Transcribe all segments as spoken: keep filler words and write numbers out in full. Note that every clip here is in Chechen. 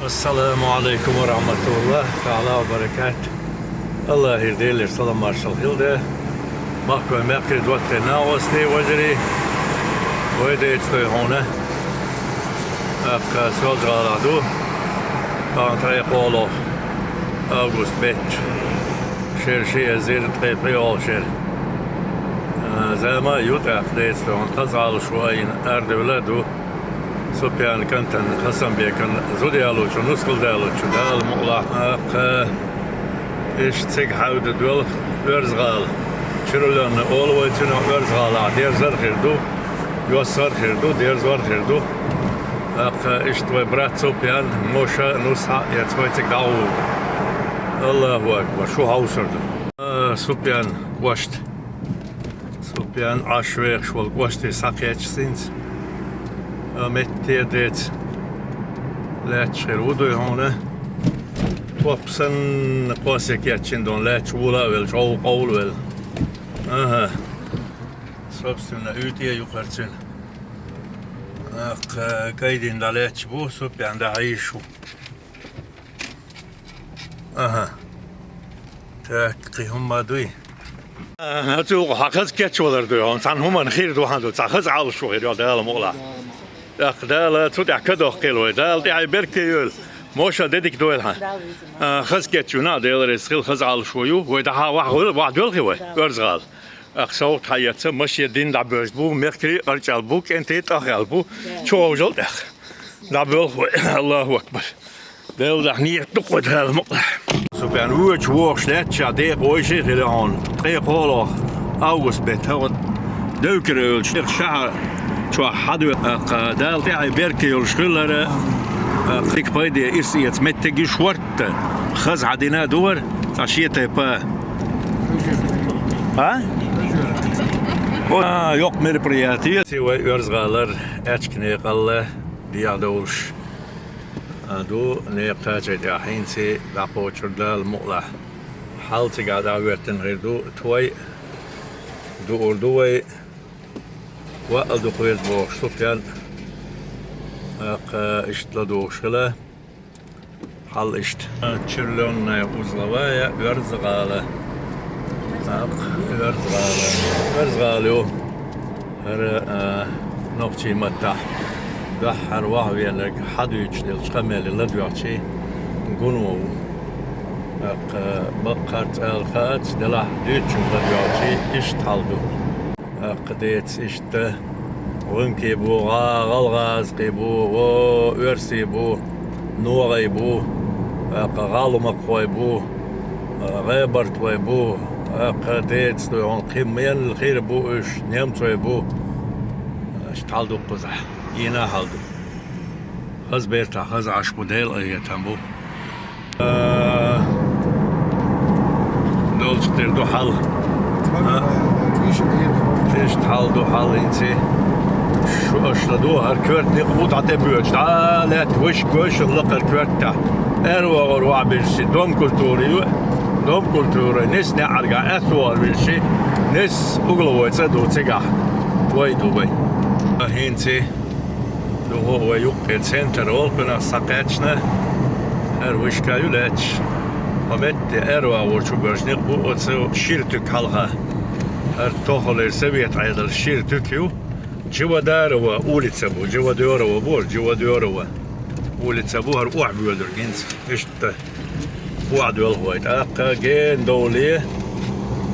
Ассаламу Ӏалайкум ва рахьматуллахӀи таӀала ва баракатух. АллахӀера, Делера салам-маршалла хилда. Махкой мехкарий, доттагӀий, накъостий, вежарий. Вай деций хьона. ТӀаккха Соьлжа-ГӀалахь ду. Тахана ткъаь кхоалгӀа август бетта. Шера ши эзар ткъаь пхи йолу шера. А, зама а ю тӀаккха деций хьона. Хаза Ӏалашо айина арадевлла а ду. Супьян кӀантана Хасанбекан зуда ялочун, нускал далочун, Дала мукъалахь. ТӀаккха иштта цига хьаьвда доьлху Оьрза-ГӀала. Чуьрленна олу вай цунах. Оьрза-ГӀалахь дерзар а хир ду, йоссар а хир ду, дерзор а хир ду. ТӀаккха иштта вай брат Супьян, Моша, Нусхьа, эца вай цига дӀагӀур. АллахӀу акбар, шу хьовсур ду. А, Супьян кӀошт. Супьян Ӏаш вехаш волу кӀоште схьакхаьчча хӀинца, а, метте а деций, лаьтташ хир ву дуй хьуна. Топ санна кхоссе кечйина долу лаьтташ вула а велла, чӀогӀа къовла велла. АхӀа. Собственно, уьйтӀа а ю кхарцина. ТӀаккха кӀайдина дӀалаьтташ бу, Супьян дӀахьийзаш ву. АхӀа. Так, кхин хӀумма дуй? АхӀа, цу хьан хаза кечвалар дуй хьуна, цхьана хӀуманна хир ду хьан ду, цхьа хаза Ӏалашо хир ю, Дала мукъалахь. ТӀаккха Дала цу тӀехь ка дохкийла вай, Дала тӀаьхье беркате йойла. Моша, де дика дойла хьан. А, хаза кечвина, Дела реза хила, хаза Ӏалашо ю, вай дӀахьа вахь-, вахь доьлхий вай, Оьрза-ГӀала. ТӀаккха совгӀат хьаэца, машен дина дӀабоьжна бу, мехкарий къарчӀаьлла бу, кӀентий тӀахъаьлла бу, чӀогӀа жал тӀех. ДӀабоьлху вай, АллахӀу акбар. Делла дахь некъ ду-кх вай, Дала мукъалахь. Супьян вочу вохуш лаьтташ декъа вайши хила хьуна. Ткъе кхоалгӀа август бетта хӀа ван девкара йолчу шахьар чохь хьадоь, тӀаккха Дала тӀаьхье беркате йолуш хилара, тӀаккха дика пайде ирс эца меттиг ю шорта. Хаза хьадина а ду хӀара, цхьа шен тайпа. А? О, йоккха мероприятие. Ци вай Оьрза-ГӀалара аьчка некъалла дехьа довлуш, а, ду некъа кхачай тӀехь хӀинца дӀакхочур, Дала мукъалахь. Хьал цигахь дӀахӀоьттина хир ду, той дуур ду вай. Ваъал дукха веза бохуш, Супьян, тӀаккха иштта ладугӀуш хила. Хьал иштта. Червлённая узловая, Оьрза-ГӀала. ТӀаккха Оьрза-ГӀала. Оьрза-ГӀала ю хӀара, а, нохчийн маттахь дуьххьара вахьвелларг хьадуьйцуш деллачу къамеле ладоьгӀчий гуно ву. ТӀаккха баккхарца ала хаац, делахь дуьйцучуьнга ладоьгӀчий иштта хьал ду. ТӀаккха деций иштта гӀумкий бу, гӀа-, гӀалгӀазкхий бу, о, оьрсий бу, ногӀий бу, тӀаккха гӀалмакхой бу, гӀебартлой бу, тӀаккха деций дуй хьуна, кхин мел хир бу уьш, немцой бу. Иштта хьал ду кхузахь, дийна хьал ду. Хаза бертахь, хаза Ӏаш бу, Делан къинхетам бу. А, долчух тера ду хьал. А? Иштта хьал ду хьал хӀинца. Шу аша ладогӀа, хӀара коьрта некъ бу дӀа тӀебоьдуш. ДӀа лаьтта вешан гойшалла хӀара коьртахь. Аьрру агӀор вахьа бирши, дом культуры ю. Дом культуры, нис неӀаргахь аьтту вахьа бирши, нис угловой цӀа ду цигахь. Вай ду вай. ХӀинца. Духо вай юккъе центр олу кхунах схьакхаьчна, хӀара вышка ю лаьтташ. Хьо метте аьрру агӀор чу боьрзу некъ бу оцу шира туька хьалха. ХӀара тохалера совет Ӏедалан шира туька ю. Дживодорова улица бу, Дживодорова бу, Дживодорова улица бу, хӀара охьабоьлург хӀинца. Иштта. Охьадоьлху вай. ТӀаккха гена довле,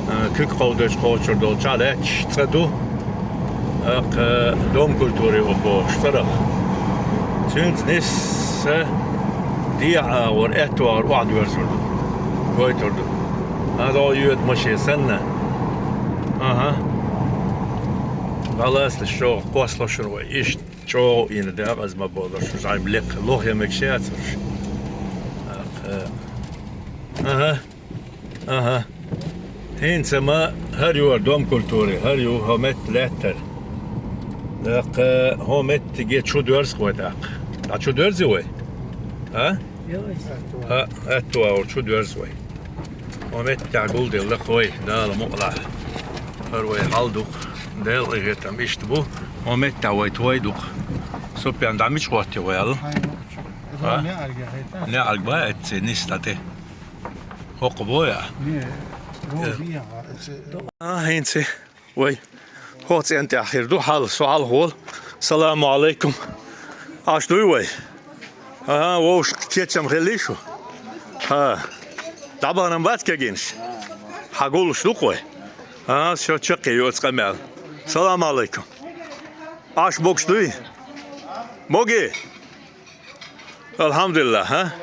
а, куьг кховдочу кхочур долчохь лаьтташ цӀа ду. ТӀаккха дом культуры ю бохуш цӀарах. Цуьнца нисса дехьа агӀор, аьтту агӀор охьадоьрзур ду. Гойтур ду. ХӀан, дӀо йоьду машен санна. АхӀа. ДӀалаца чӀогӀа кхоссало шуна вай. Иштта. ЧӀогӀа йина дакъаза ма бовлуш, зӀайм лекха лохья мегаш яцарш. ТӀаккха, аха, аха. ХӀинца ма хӀара ю хӀара дом культуры, хӀара ю хӀо метта лаьттара. ТӀаккха хӀо меттиге чу доьрзу вай тӀаккха. ДӀа чу доьрзи вай? А? Йой. А, аьтту агӀор чу доьрзу вай. Хьо меттехь гулделла кхой, Дала мукъалахь. ХӀара вай хьал ду-кх. Делан къинхетам иштта бу. Хьо меттехь вай той ду-кх. Супьян, дӀа мича гӀоттий вай аьлла? А? НеӀарга хӀета? НеӀарга ба эцци нисса тӀе. ХӀокху бой а? Не, рожи яха, эцци. А, хӀинца. Вай. ХӀокху цӀен тӀехь хир ду хьал, со хьалхаволу. Саламу алайкум. Ӏаш дуй вай? Ага, вовшах кечам хилли шу? ХӀа. ДӀабахана бац кегийнаш? Хьан гуллуш ду-кх вай? Ага, со чаккхе йоцу къамел. Саламу алайкум. Ӏаш могуш дуй? Моги! Алхьамдулиллах, хӀа?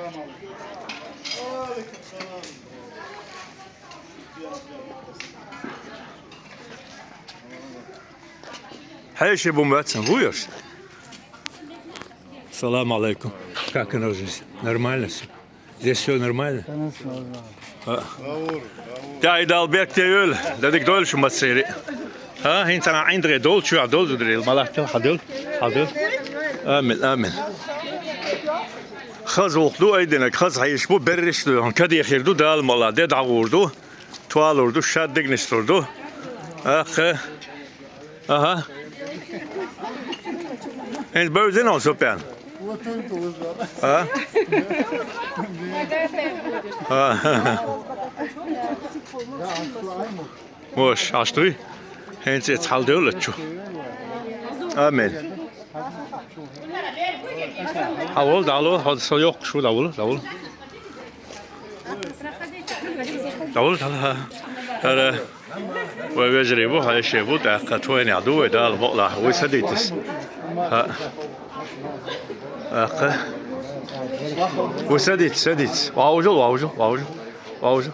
Хьеший бу моьттан, вуьйш? Салам алейкум. Как оно здесь? Нормально всё? Здесь всё нормально? Конечно, нормально. А. Дала беркате йойла, дадик дойла шу массери. А, хӀинца ӀиндагӀе долу, чоьхьа долу зударий, ма латтал, хьадуьйла, хьадуьйла. Амин, амин. Хаза гӀуллакх ду, айдинарг хаза хьийзаш бу, берриш а ду, каде хир ду, Дала мукъ лахь, де дӀагӀур ду, толур ду, шадерг нислур ду. Аккха. Ага. ХӀинца бевзина хьо, Супян? А? А. Ваш, Ӏаш дуй? ХӀинца эца хьал девлла чу. Амин. Хьавол, дӀало, хьо со йоккхуш ву, дӀавула, дӀавула. ДӀавула, дӀавула, хӀа. ХӀара вай вежарий бу, хьеший бу, тӀаккха тхойнехь ду вай, Дала мукъ лахь, вуй садийтас. ХӀа. ТӀаккха. Вуй садийтас, садийтас. Вовшал, вовшал, вовшал, вовшал.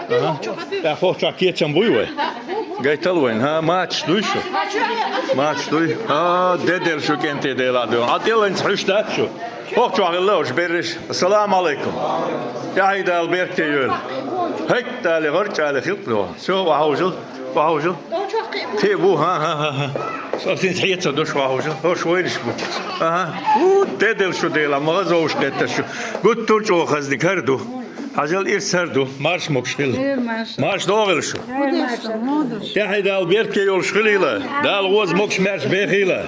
Ага. ТӀаккха хӀокху чохь кечам буй вай? Гайтал вайн, хӀа, мачаш дуй шу? Мачаш дуй? ХӀа, де делла шу кӀентий Делахь дуй. Хьан тӀеланца хьуьш дац шу? ХӀокху чохь хилла уьш берриш. Ассаламу алайкум. ТӀаьхье Дала беркате йойла. ХӀайт, Дала гӀарчӀ али хилкъ ло. Всё, вахьужал, вахьужал. Кхин а бу, хӀа, хӀа, хӀа, хӀа. Со синца хьеца дош вахьужал. ХӀорш вайнаш бу. Аха. У, де делла шу Делахь, ма гӀазовш гӀетташ шу. Гуттар а чӀогӀа хазник хӀара ду. Хьажал, ирс хӀара ду, марш могуш хила. Хир марша. Марш догӀийла шу. Хир марша, модуш. ТӀаьхье Дала беркате йолуш хилийла. Дала гӀоза могуш-маьрша бехийла.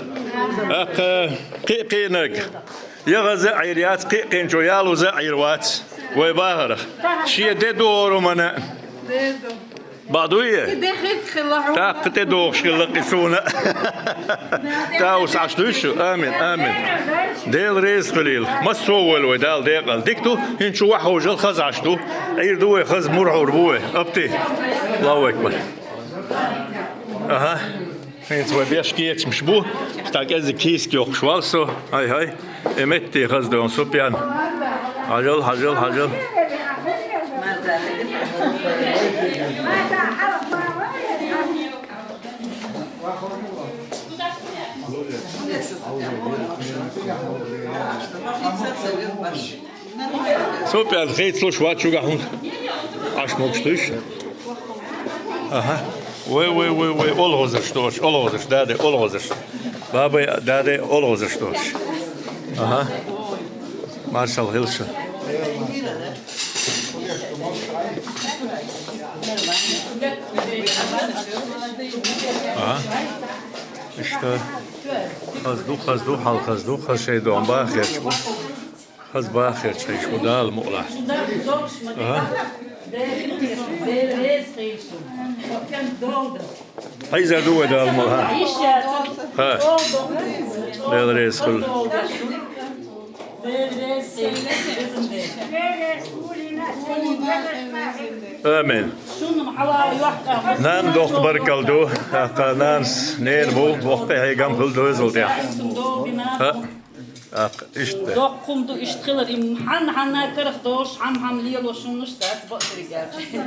ТӀаккха кхин а кхиънарг. Я гӀаза а Ӏийр яц, кхин а кхиъначо ялоза а Ӏийр вац. Вай бахарх. Шен де ду хӀора хӀумана. Бакъ дуй? ТӀаккха тӀедогӀуш хилла кхин суна. Таус Ӏаш дуй шу? Амин, амин. Дела реза хуьлийла. Массо а войла вай Дала декъала. Дика ду, хӀинца шу вахьужал хаза Ӏаш ду. Ӏийр ду вай хаза, мурхьур бу вай. Апти. Аллаху акбар. Аха. ХӀинца вай беш кечамаш бу. Ста кӀезиг кийсак йоккхуш вал со. Хьай, хьай. И метте хаза ду Супьян. Хьажал, хьажал, хьажал. Супьян хийцалуш вац чуьгахь хӀунда. Ӏаш могуш дуй шу? Аха. Вай, вай, вай, вай, олхазарш дош, олхазарш, даде, олхазарш. Бабай, даде, олхазарш дош. Аха. Маршал хила шу. Аха. Иштта. Хаза ду, хаза ду, хьал хаза ду, хаза шайн догӀма бахарш бу. Хаза бахарш хьийзаш бу Дала мукъ лахь. Аха. Хьийзар ду вай Дала мукъ лахь. Ха. Дела реза хуьлда. Амин. Нана доккха баркалла ду. ТӀаккха нанас нена бу, боккха хьегам хуьлда дозал тӀехь. ХӀа. ТӀаккха иштта. Доккха хӀума ду иштта хилар, и хьанна-хьанна карах долуш, хьан-хьан лелош хӀуманаш дац бакъдерг аьлча.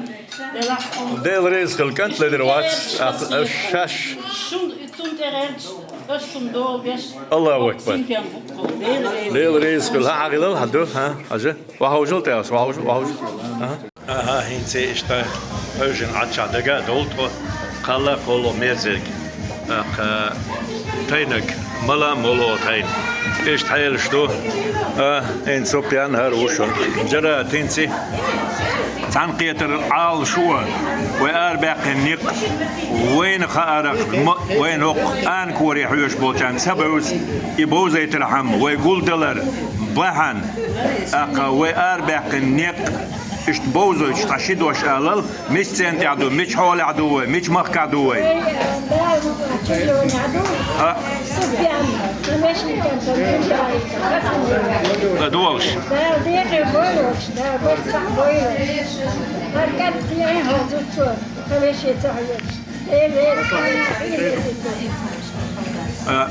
Делахь хьуна. Дела реза хуьлда, кӀант ледара вац, тӀера аша шаш. Шун, цунна тӀе гӀерташ, аша цунна дола беш. Аллаху акбар. Синтем бу-кх, Дела реза. Дела реза хуьлда. Хьан Ӏа гӀилал хьан ду, хӀа, хьажа? Вахьужал тӀе ас, вахьужал, вахьужал. Аха. Аха, хӀинца иштта хьевжина Ӏаччахь дага а довла тхо, кхалла а кхолла а мерзерг. ТӀаккха тайнаг, мала а моло тайна. Иштта хьелаш ду. А, хӀинца Супьян хӀара ву шуна. Джарат хӀинца цхьаьнакхетар Ӏалашо, вай арабаьккхина некъ, вайна хаарах, ма, вайна хӀокху Ӏанакоре хьоьжуш болчарна ца бевза, и бовзийтархьама, вай гулдалар, Бахьан, тӀаккха вай арабаьккхина некъ, иштта бовзуйтуш цхьа ши дош алал, мича цӀен тӀехь ду, мича хьолехь ду вай, мича махкахь ду вай? А. ЛадогӀалаш. А.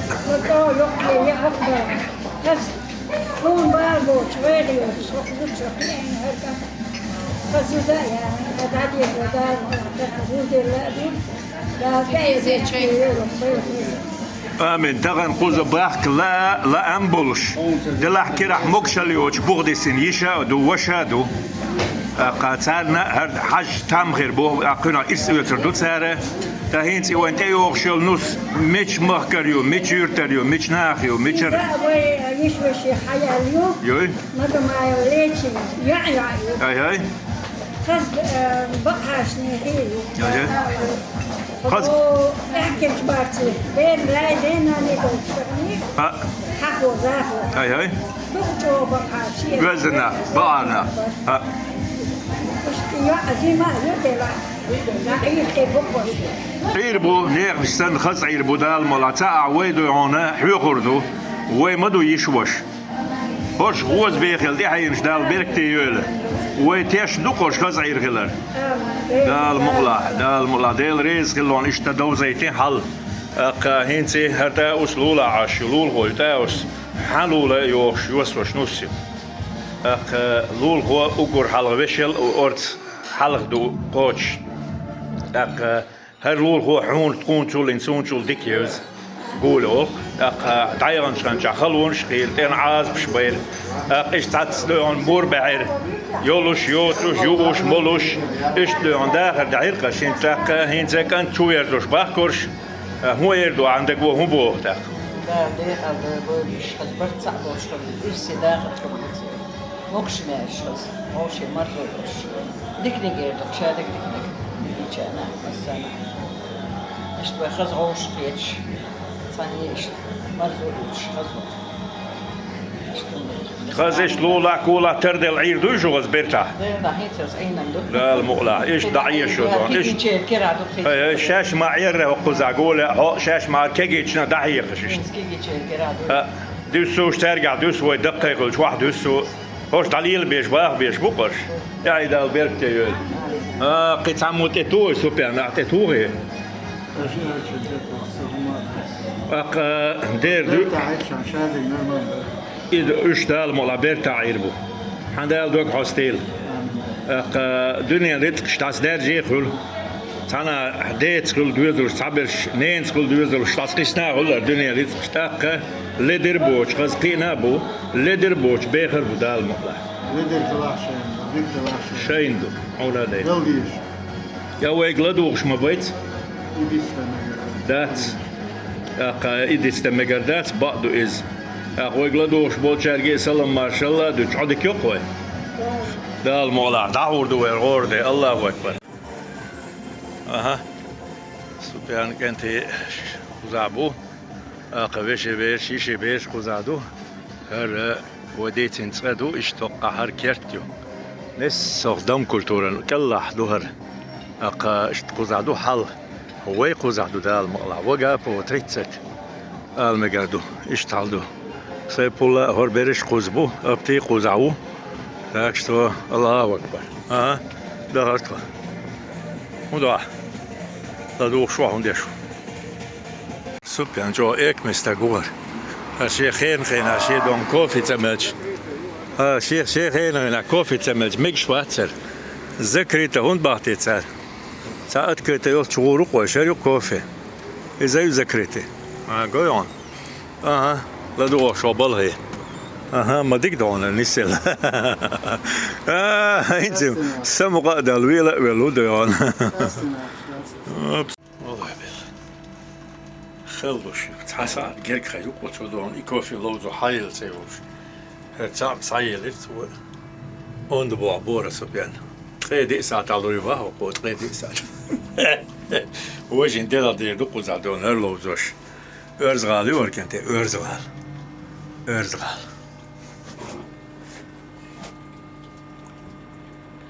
Амин. Тахана кхуза бахка ла-, лаам болуш, делахь кирахь могушалла йоцуш бух дисина йиша а ду, ваша а ду. ТӀаккха царна хӀара хьажа там хир бу, тӀаккха кхуьнах ирс оьцур ду цара. Ткъа хӀинца и вайн тӀейогӀуш йолу нус мича махкара ю, мича юьртара ю, мича наха ю, мичара? Иза вай йиш-вешин хьаяьлла ю. Юй? Магомаева Лечина, йоӀ-йоӀ ю. Ай-ай. Хаза, э, бакъахьашний хир ю. Ай-ай. Хаза. О, аьхкинчу барций. Бен лай, бен нани долчу. А. Хьахо, захо. Ай-ай. Дукха чӀогӀа бакъахьаш. Везана, баӀана. А. Иштта йоӀ, жима а ю дела. Ӏийр бу, некъаш санна хаза Ӏийр бу, Дала мукъ лахь, цхьа а вай ду хьуна, хьоьхур ду, вай ма ду йиш-ваша. ХӀорш гӀоза бехила тӀаьхьенаш Дала беркате йойла. Вай тешна ду хӀорш хаза Ӏийр хилар. Дала мукъ лахь, Дала мукъ лахь, Дела реза хила хьуна, иштта довзийти хьал. ТӀаккха хӀинца хӀара тӀаус лулахь Ӏаш ю, лулахо ю тӀаус, хьан лула йохуш, йосош нус ю. ТӀаккха лулахо уггар хьалха вешел у орца. Хьалха ду кхочуш. ТӀаккха хӀара лулахо хьуна тхуначул, суначул дика евза, гула олу. ТӀаккха дӀаяханчу ханчохь халонаш а хийра, тӀе Ӏазапаш байра. ТӀаккха иштта цхьацца доьгӀна мур баьхьира. Йолуш, йоцуш, юуш, молуш, иштта доьгӀна дахар даьхьира-кх шина. ТӀаккха хӀинца кӀант чу верзош бахкарш, хӀун эр ду, Ӏандаго хӀун боху тӀаккха? Да, декъал дай бойла, иштта хаза барт цхьаъ болуш хилла, ирсе дахар хилла. Могуш-маьрша хаза, вовшийн марзо йолуш. Диканиг эр ду-кх, ша дика диканиг. Дийча нах, массанах. Иштта вай хаза гӀовшах кхеташ, цхьанне иштта марзо йолуш хаза ву. Иштта хӀума ду. Хаза иштта лулахь-кулахь тарделла Ӏийр дуй шу хаза бертахь? Дера, хӀинца аса Ӏийнан ду. Дала мукъ лахь, иштта дӀаийша ду. Иштта дӀаийша. Ай, ай, шаьш ма Ӏерра хӀокхузахь гула, хьо шаьш ма кегийчна дӀахьехаш иштта. Кегийчеран кера ду. А, дуьссуш цаьргахь дуьсу вай, даккхий хуьлуш вахь дуьссу. ХӀорш дӀалелабеш, бахабеш бу-кх хӀорш. ТӀаьхье Дала беркате йойла. А, кхин цхьаммо тӀе тухий, Супьян, ахь тӀе тухий? ТӀаккха дера ду. И ду, уьш Дала мукъ лахь бертахь Ӏийр бу. Хьан Дала дог хьостийла. ТӀаккха дуьненан рицкъаш дӀасадаьржий хуьлу. Цхьана деца хуьлу доьзалш, цхьаберш ненаца хуьлу доьзалш, дӀасакхиссина а хуьлу хӀара дуьненан рицкъаш. ТӀаккха ледара боцуш, хаза кхиъна а бу, ледара боцуш бехар а бу Дала мукъ лахь. Ледара делахь шайна ду, дика делахь шайна. Шайна ду, хьуна а дай. Мел дийша. Я вайга ладугӀуш ма бац? И дицдан мегар дац. Дац. ТӀаккха и дицдан мегар дац, бакъ ду иза. ТӀаккха вайга ладугӀуш болчаьрга а салам-маршалла а дуьтуш, хьо дика йоккху вай? Дала мукъ лахь, дӀахьур ду вай гӀора де. Аллаху акбар. Аха. Супьян кӀентий кхузахь бу. ТӀаккха вешин бераш, йишин бераш кхузахь ду. ХӀара вай дийцина цӀа ду, иштта хӀокху хӀара керт ю. Несса хӀокху дам культуран кӀелахь ду хӀара. ТӀаккха иштта кхузахь ду хьал. Вай кхузахь ду Дала мукъ лахь. Вага по тридцать ала мегар ду. Иштта хьал ду. Сайпулла а хӀора бераш кхуза бу, апти кхузахь ву. Так что, Аллаху акбар. Ага, дахар тхо. ХӀун ду ахь? ЛадугӀуш ву хьуна деш ву. Супьян чӀогӀа экаман стаг ву хӀара. ХӀара шен хенан хенахь шен догӀна кофе ца мелча. ХӀара шен, шен хенан хенахь кофе ца мелча мегаш вац хӀара. Закрыто хӀунда бахтий цара? Цхьа открыто йолчу гӀур ву-кх вай, шер ю кофе. Иза ю закрытый. А, гой хьуна. Аха, ладугӀуш ву балхе. Аха, ма дика ду хьуна нисъелла. А, хӀинца самукъа а даьлла, вела а велла ву ду хьуна. Ой, бел. Хеллуш, цхьа сахьт герга хан ю-кх оцо догӀна, и кофе ловзо хьаелла ца йолуш. ХӀара цхьаъ схьаелира цо. Онда боху бора Супьян. Ткъе диъ сахьт лур ю ваха хӀокхо, ткъе диъ сахьт. Вай шин делахь дийр ду кхузахь догӀна хӀара ловзош. ОьрзагӀала ю хӀара кӀентий, ОьрзагӀала. ОьрзагӀала.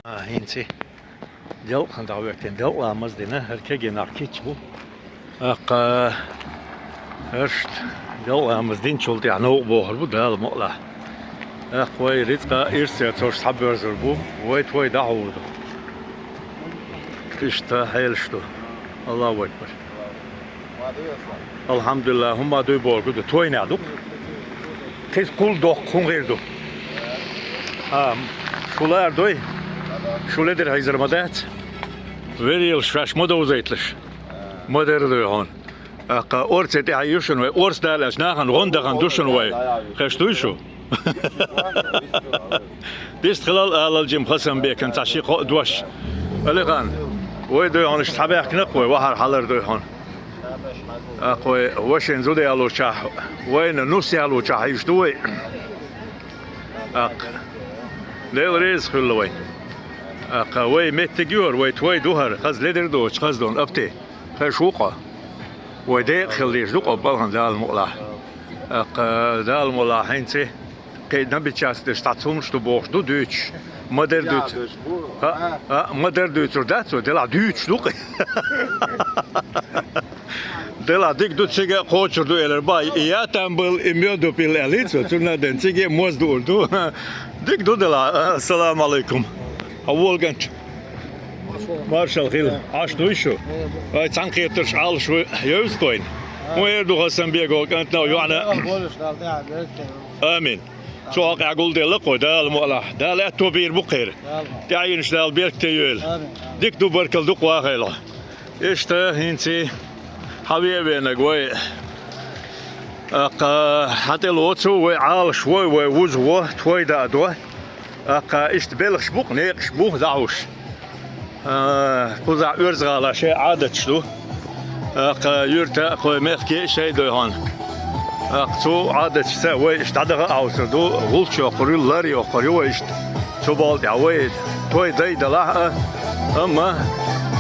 А, хӀинца делкъа дӀахӀоьттина, делкъа ламаз дина, хӀара кегий нах кийча бу. ТӀаккха хӀаршт делкъа ламаз динчул тӀехьа новкъа бохур бу, Дала мукъалахь. ТӀаккха вай рицкъа ирсе цо схьабоьрзур бу, вай той дӀахьур ду. Иштта хьелаш ду. Аллаху акбар. Алхьамдулиллахь, хӀумма дуй бохург ду, тойнехь ду-кх. Кхин кул доккху хӀун хир ду? А, шу лар дуй? Шу ледара хьийзар ма дац? Верийлаш шаьш ма довзайталаш. Ма дара дуй хьуна. ТӀаккха орце тӀехьа ю шуна вай, орц далаьлча нахана гӀон дахана ду шуна вай. Хезаш дуй шу? Дист хилал алал жима Хасанбекан цхьа ши-кхоъ дош. Алихан, вай дуй хьуна, иштта схьабаьхкина-кх вай, вахар хьалар дуй хьуна. ТӀаккха вай вашина зуда ялучохь, вайна нус ялучохь хьийзаш ду вай. ТӀаккха Дела реза хуьлда вайна. ТӀаккха вай меттиг ю хӀара, вай той ду хӀара, хаза ледара доцуш, хаза долу апте. Хезаш ву-кх хьо? Вай декъа хила дезаш ду-кх хьо балхана, Дала мукъалахь. ТӀаккха Дала мукъалахь хӀинца кхин набичасташ цхьацца хӀуманаш ду бохуш ду дуьйцуш. Ма-дарра дуьйцу-, а, а, ма-дарра дуьйцур дац вай, делахь дуьйцуш ду-кх. Делахь дика ду, цига а кхочур ду элира бах. И я там был, и мёду пил аьллий цо, цунна а ден цига а моз дуур ду. Дика ду делахь. Ассаламу Ӏалайкум. Хьан волган. Маршалла хила. Ӏаш дуй шу? Ай, цхьаьнакхетарш Ӏалаш ву, йовза-кх вайна. ХӀун эр ду Хасанбега кӀантана йоӀана? Амин. Цу хьокъехь гулделла-кх вай, Дала мукъалахь. Дала аьтто бийр бу-кх хӀара. ТӀаьхьенаш Дала беркате йойла. Дика ду, баркалла ду-кх вахийла. Иштта хӀинца хьан вен а венаг вай. ТӀаккха хьан тӀе лоцу вай, Ӏалаш вой, вай вуза во, той даа до. ТӀаккха иштта белхаш бу-кх, некъаш бу дӀахьуш. А, кхузахь Оьрза-ГӀала шайн Ӏадаташ ду. ТӀаккха юьрта а, кхой мехке а шайн дуй хьуна. ТӀаккха цу Ӏадаташца вай иштта дӀадаха а хьовсур ду, гӀулч йоккхур ю, лар йоккхур ю вай иштта. Цу бала тӀехь вай той дай далахь а, амма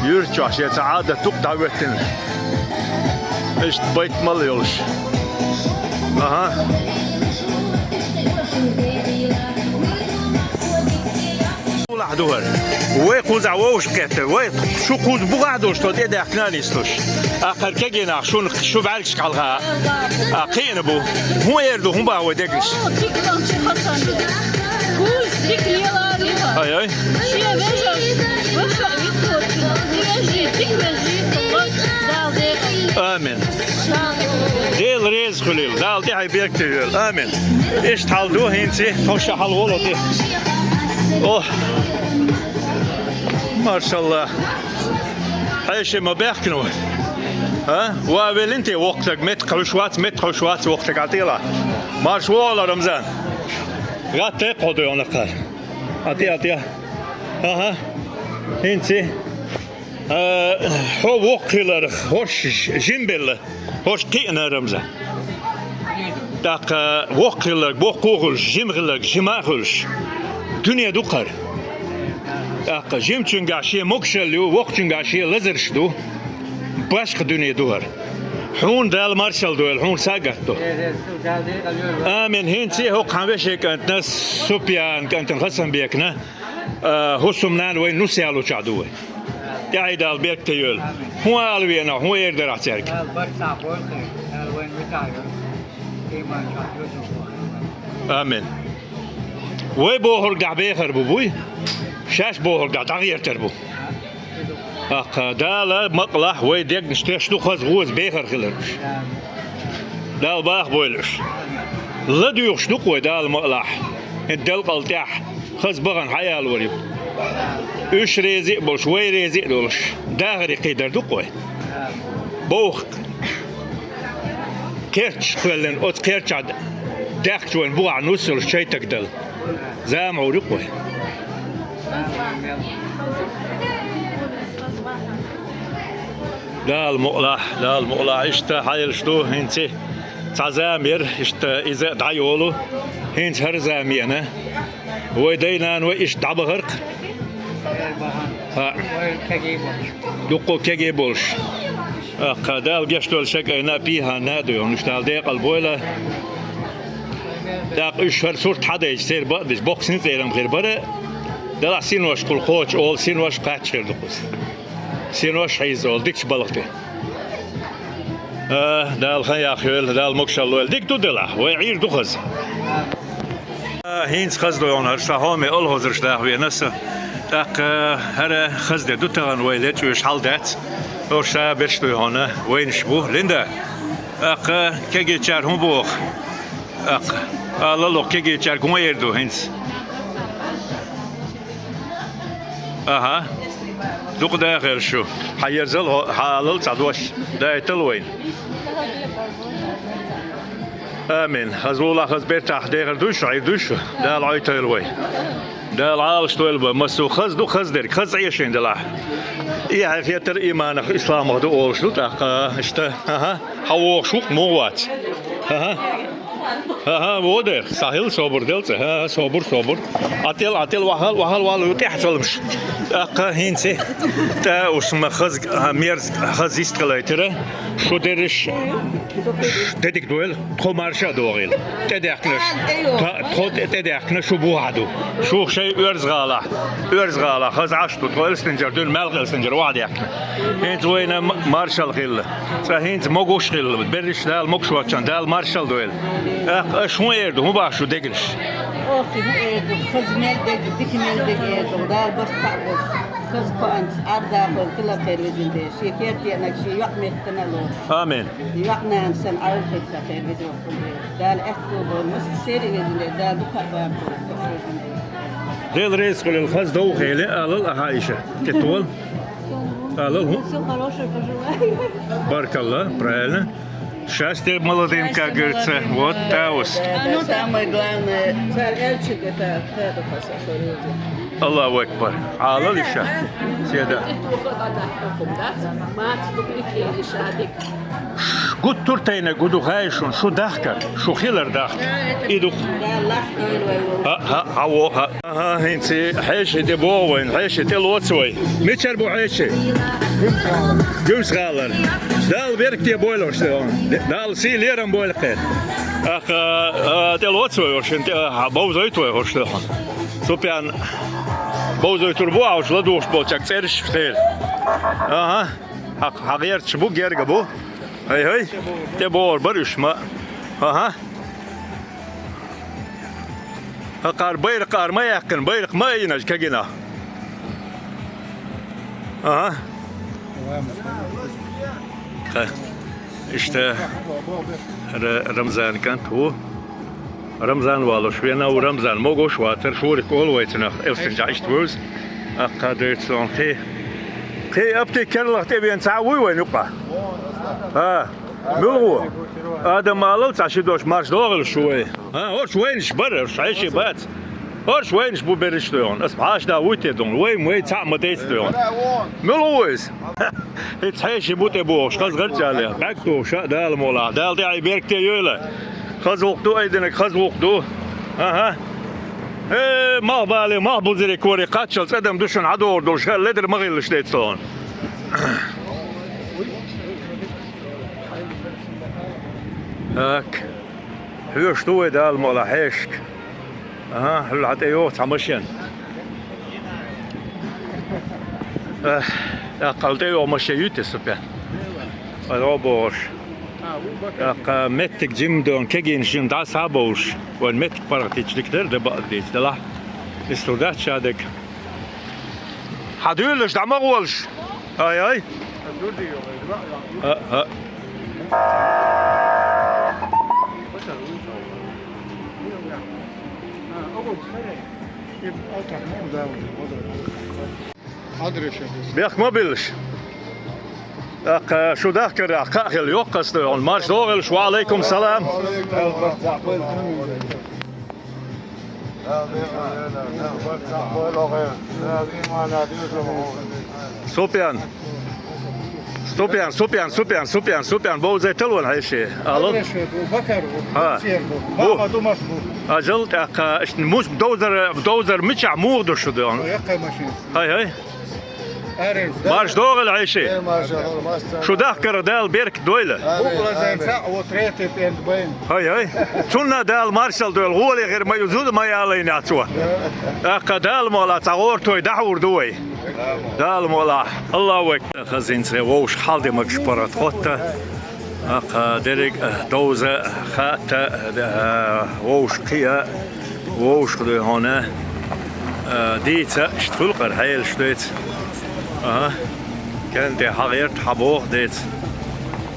юьрта чохь шен цхьа Ӏадат ду-кх дӀахӀоьттина. Иштта байтамал йолуш. Аха. Лахь ду хӀара. Вай кхузахь вовшах кхетта, вай шу кхуза бухахь долуш тхо тӀедаьхкина а нислуш. ТӀаккха хӀара кегий нах шуна шу бӀаьргашка хьалха а кхиъна бу. ХӀун эр ду, хӀун боху вай дегнаш? Ай, ай. Амин. Дела реза хуьлийла. Дала тӀаьхье беркате йойла. Амин. Иштта хьал ду хӀинца, тхо ша хьал волу тӀе. О! Машалла. Хьеший ма баьхкина вай. А? Ва велин те воккхаг, метта хьуьш вац, метта хьуьш вац воккхаг, а тӀела. Марш вогӀала, Рамзан. ГӀатта кхо дойгӀанакха. А тӀе, а тӀе. Аха. ХӀинца. А, хьо воккха хиларх, хӀорш ж-, жимбелла, хӀорш кхиъна, Рамзан. ТӀаккха воккха хиларг воккха а хуьлуш, жима хиларг жима а хуьлуш. Дуьне ду-кх хӀара. ТӀаккха жимачуьнгахь шен могушалла ю, воккхачуьнгахь шен лазарш ду. Башха дуьне ду хӀара. Хьуна Дала маршалла дойла, хьуна сагатдо. Амин. ХӀинца а хӀокху хьан вешин кӀантана, Супьян кӀантана Хасанбекна. А, хӀусамнана вайн нус ялучохь ду вай. ТӀаьхье Дала беркате йойла. ХӀун ала веана, хӀун эр дарахь цаьрга? Амин. Вай бохург дахь бехар бу буй, шаьш бохург дахь дӀагӀертар бу. ТӀаккха Дала мукъалахь вай дегнаш теш ду хаза гӀоза бехар хиларг уьш. Дала баха бойла уьш. ЛадуьйгӀуш ду-кх вай Дала мукъалахь. ХӀинца делкъал тӀехь хаза бахана хьаялор ю. Уьш реза а болуш, вай реза а долуш, дахаре кхийдар ду-кх вай. Бовха кхерчаш кхоьллина, оцу кхерчахь даьхкачу вайн бухахь нус йолуш чай таг дала. Зама гӀур ю-кх вай. Дала мукъалахь, Дала мукъалахь, иштта хьаелаш ду хӀинца. Цхьа зама яра, иштта иза а дӀайолу. ХӀинца хӀара зама еана. Вай дай-нана вай иштта дӀабахарх. ХӀаъ. Дуккха кегий болуш. ТӀаккха Дала гечдойла шайн кӀайна а, пихьанна а дуй хьуна, уьш Дала декъал бойла. ТӀаккха уьш хӀара сурт хьадайча, церан бакъдеш боккхачу цӀерам хир бара. Делахь синош кхул кхочу олу, синош кхаччахьера ду кхуза. Синош хьийза олу, дикачу балха тӀе. А, Дала хан яхйойла, Дала могушалла лойла. Дика ду делахь, вай Ӏийр ду хаза. А, хӀинца хаза ду хьуна, хӀара сан хьоме олхазарш даха веана аса. ТӀаккха хӀара хаза де ду тахана вай лечкъош хьал дац. Оша берш ду хьуна, вайнаш бу. Линда, тӀаккха кегийчара хӀун боху? ТӀаккха, ала ло, кегийчара гун эр ду хӀинца. Аха. Дукха дахар шу. Хьан ерзал хьо-, хьан алал цхьа дош. Дайтал вайн. Амин. Хаза вулахь, хаза бертахь дехар дуй шу, Ӏийр дуй шу. Дала Ӏойтойла вай. Дала Ӏалаш тойла вай. Массо хаза ду, хаза дерг, хаза Ӏешин делахь. И хьайн хетар иманах, исламах ду олуш ду, тӀаккха, иштта. Аха. Хьан вохуш ву-кх, муха вац? Аха. Аха, во дер, сахил собур дел цӀе. Аха, собур, собур. Ӏа тӀел, Ӏа тӀел, вахал, вахал, вахал, тӀехь цолмаш. ТӀаккха хӀинца. ТӀа уьш ма хаза, а, мерза, хаза йистхилайтира. Шу дерриш де дика дойла, тхо марша а догӀийла. ТӀедаьккхинарш. Тха-, тхо тӀе-, тӀедаьккхина шу бухахь ду. Шух шайн оьрза гӀалахь. Оьрза гӀалахь, хаза Ӏаш ду, тхо Элстинчара дуьйна, маьлха Элстинчара вахьа даьккхина. ХӀинца вайна м-, маршалла хилла. Цкъа хӀинца могуш хилла. Берриш Дала могуш воцчунна, Дала маршалла дойла. ТӀаккха аша хӀун эр ду, хӀун боху шу дегнаш? Оха хӀун эр ду, хаза мел дег, дика мел дег эр ду. Дала барт цхьаъ бо. Хаза кхоанца Ӏадда хьо хила кхер везин деш. Шен кертенаг, шен йоӀ меттана ло. Амин. ЙоӀ-нана санна Ӏовхийта кхер везин воккхун деш. Дала аьтто бо, массеран везин деш. Дала дукха а бан кхер везин деш. Дела реза хуьлийла, хаза дов хели, алал ахьа иша. ТӀетола. Алал хӀун? Всё хорошее пожелаю. Баркалла, правильно. Счастье молодым, как говорится. Вот, да, вот. Оно так. Самое главное, царь Элчик, это, это, Аллаху акбар. Алал иша. Седа. Гуттар тайна гу ду хай шун, шу дахкар, шу хилар дахка. И ду. Ха, ха, ха, во, ха. Ага, хӀинца хьеший тӀе богӀу вайн, хьеший тӀе лоцу вай. Мичара бу хьеший? Гуьмсгъалара. Дала беркате бойла хӀорш тӀе. Дала сий лерам бойла кхел. Аха, а, тӀе лоцу вай хӀорш тӀе, а, бовзойту вай хӀорш тӀе. Супян, бовзойтур бу, а уьш ладугӀуш болчаьрга цӀераш тера. Ага, хьакъ-, хьакъ гӀерташ бу, герга бу. Хай-хай, тӀе богӀур бара уьш ма. Ага. ХӀокхара байракх ара ма яьккхина, байракх ма айина кегина. Ага. Ха. Иштта Ра-, Рамзан кӀант ву. Рамзан валуш вена ву, Рамзан могуш вацара, Шурик олу вай цунах, Элстинчохь иштта вуьйзу. Аккха дойцу сон кхин. Кхин аптека керлах тӀе вена цхьаъ вуй вайн юкъа? ХӀа. Муьлха ву? Адам алал цхьа ши дош марш догӀийла шу вай. ХӀа, хӀорш вайнаш бара, хӀорш хьеший бац. ХӀорш вайнаш бу берриш тойгӀун. Ас хьаша да вуй те дун. Вай, вай цхьаъ ма дайца тойгӀун. Муьлха ву иза? ХӀинца хьеший бу тӀе бохуш, хаза гӀарчӀале. БӀаьг тухуш, а, Дала молахь. Дала тӀаьхье беркате йойла. Хаза гӀуллакх ду, айдинарг хаза гӀуллакх ду. Аха. Э, малх бале, малх бузаре коре кхаччалц адам ду шуна хьадогӀур долуш, хӀара ледара ма гӀиллаш дайца тойгӀун. Так. Хьоьжуш ду вай Дала мукъалахь хьешашка. Ага, хьуьлла хьан тӀейогӀу цхьа машен. Эх, тӀаккха хьуьлла тӀейогӀу машен юй те, Супян? Ай, гӀо бохуш. ТӀаккха меттиг жим дон, кегийна жим дӀа схьа а бовлуш. Вайн меттиг паргӀатийча дика дара, де баа дийца делахь. Иза тур дац ша дега. Хьан дуьйлалаш дӀа ма гӀолаш. Ай, ай. А, а. Бехк ма биллаш. ТӀаккха шу дахкарехь кхаъ хила йоккхастойгӀун. Марш догӀуьллуш, ва Ӏалайкум салам. Супян. Супян, Супян, Супян, Супян, Супян, бовзайтал ван хьеший. Алло? Бакар, ХӀа. Сер бу. Бу. Баба думаш бу. Ажал тӀаккха, ишт муш довзар, довзар мичахь муха ду шу дан? Яккхай машина. Хай, хай. Марш догӀийла, Ӏайши. Шу дахкарах Дала беркат дойла. Амин, амин. Хай, хай. Цунна Дала маршалла дойла. ГӀоле хир ма ю, зуда ма ялайна цо. ТӀаккха Дала мукъалахь цхьа гӀортор дӀахьур ду вай. Дала мукъалахь. Аллаху акбар. Хазинца вовшах хьалдимагаш паргӀат хотта. ТӀаккха дерриг а довза, хаьтта, а, вовшах кхиа, вовшах дуй хьона, а, дийца, иштта хуьлу-кх хьелаш дийца. Аха. КӀентий хьагӀерта, хьабогӀу дийца.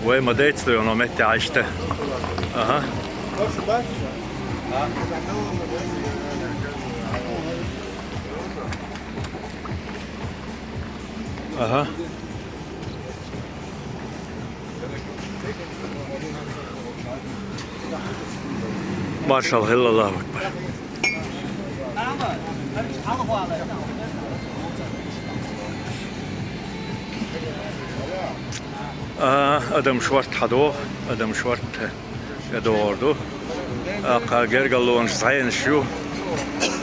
Вай ма дийца дуй хьона меттехь иштта. Аха. Аха. Маршалла хилла, Аллаху акбар. А, адам шортта хьадогӀу, адам шортта. ТӀедогӀур ду. ТӀаккха гергарлонаш зӀенаш ю.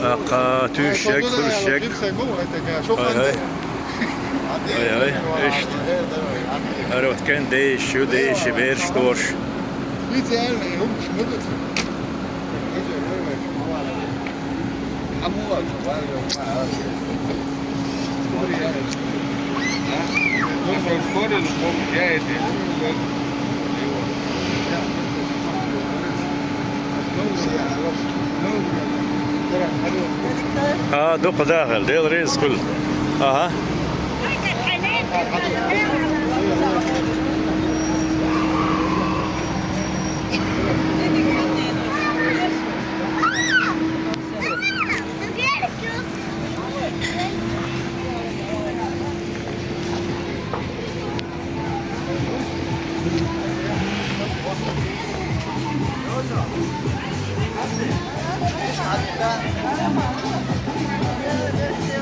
ТӀаккха туьйсуш ерг, хуьлуш ерг. Ай-ай. Ай-ай. Иштта. ХӀара оцу кӀентий дайш ю, дайши бераш дош. А, дукха дахар, Дела реза хуьлда. Аха.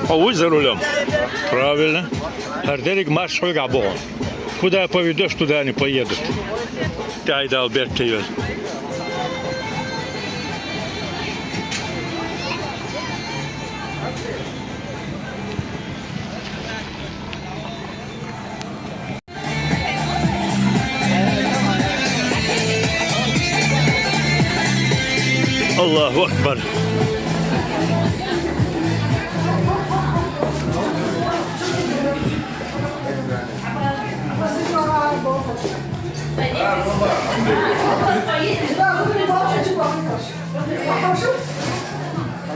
А вы за рулём. Правильно. ХӀара дерриг марш хьоьгахь бу хьуна. Куда поведёшь, туда они поедут. ТӀаьхьа Дала беркате йойла. Аллаху акбар.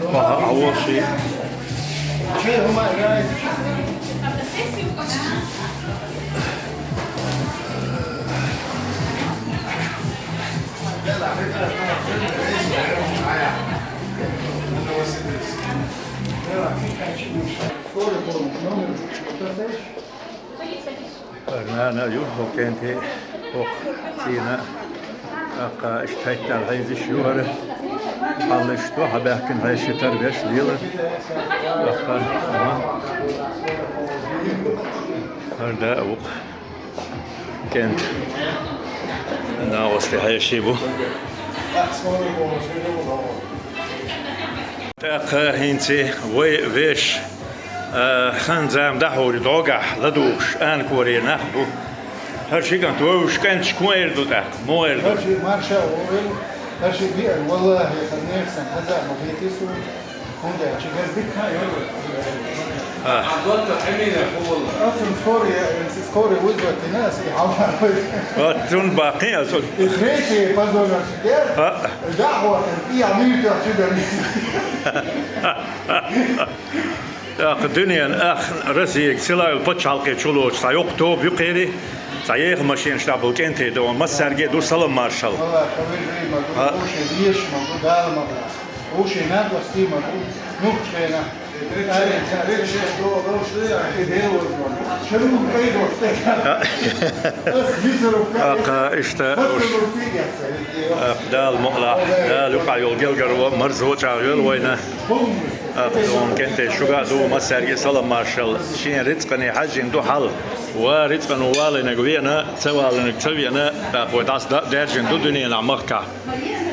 Ага, а вот и. Номер. ХӀара нана ю, хӀокху кӀентий, хӀокху цӀийнан, тӀаккха иштта хӀайтта хьийзаш ю хӀара. Хьаллаш ду, хьабаьхкина хьайн ши тарбеш лела. ТӀаккха, ма. ХӀара да а ву-кх. КӀентий. НагӀостий хьеший бу. ТӀаккха хӀинца вай вешан, а, хан-зама дӀахьур ю дӀогахь ладугӀуш, Анакоре нах бу. ХӀара ши кӀант вовшашка кӀенташка хӀун эр ду тӀаккха? Муха эр ду? ХӀара ши марша а вогӀийла, хӀара ши биъар, валлахӀи, хӀара нехан сан хаза а ма хетий суна. ХӀунда аьлча газ дика а йолу. А. Ацун скорая, скорая вызвать дина, ас и хьалхара. Вот цунна баккхий ас. И третье позвонил. А. Да, вот, и я не видел, что там. ТӀаккха дуьненан ах Россига силайолу пачхьалкхе чулоцуш цхьа йоккха тоба ю кхерий, цхьа еха машенаш тӀехь болу кӀентий ду, массаьрга а ду салам маршалла. Валлахи, хан вежарий ма ду, а, вовшийн веший ма ду, Дала ма боху. Вовшийн накъостий ма ду, нух хенахь. ТӀаккха иштта уьш, тӀаккха Дала мукъалахь, Дала юкъахь йолу гергарло марзо а чӀагӀ йойла вайна. ТӀаккха дуьненан кӀентий шуьга а ду, массаьрга а салам маршалла. Шен рицкъане хьаьжжина ду хьал. Ва рицкъано валийнарг веана, ца валийнарг ца веана, тӀаккха вай дӀасадаьржина ду дуьненахь махкахь.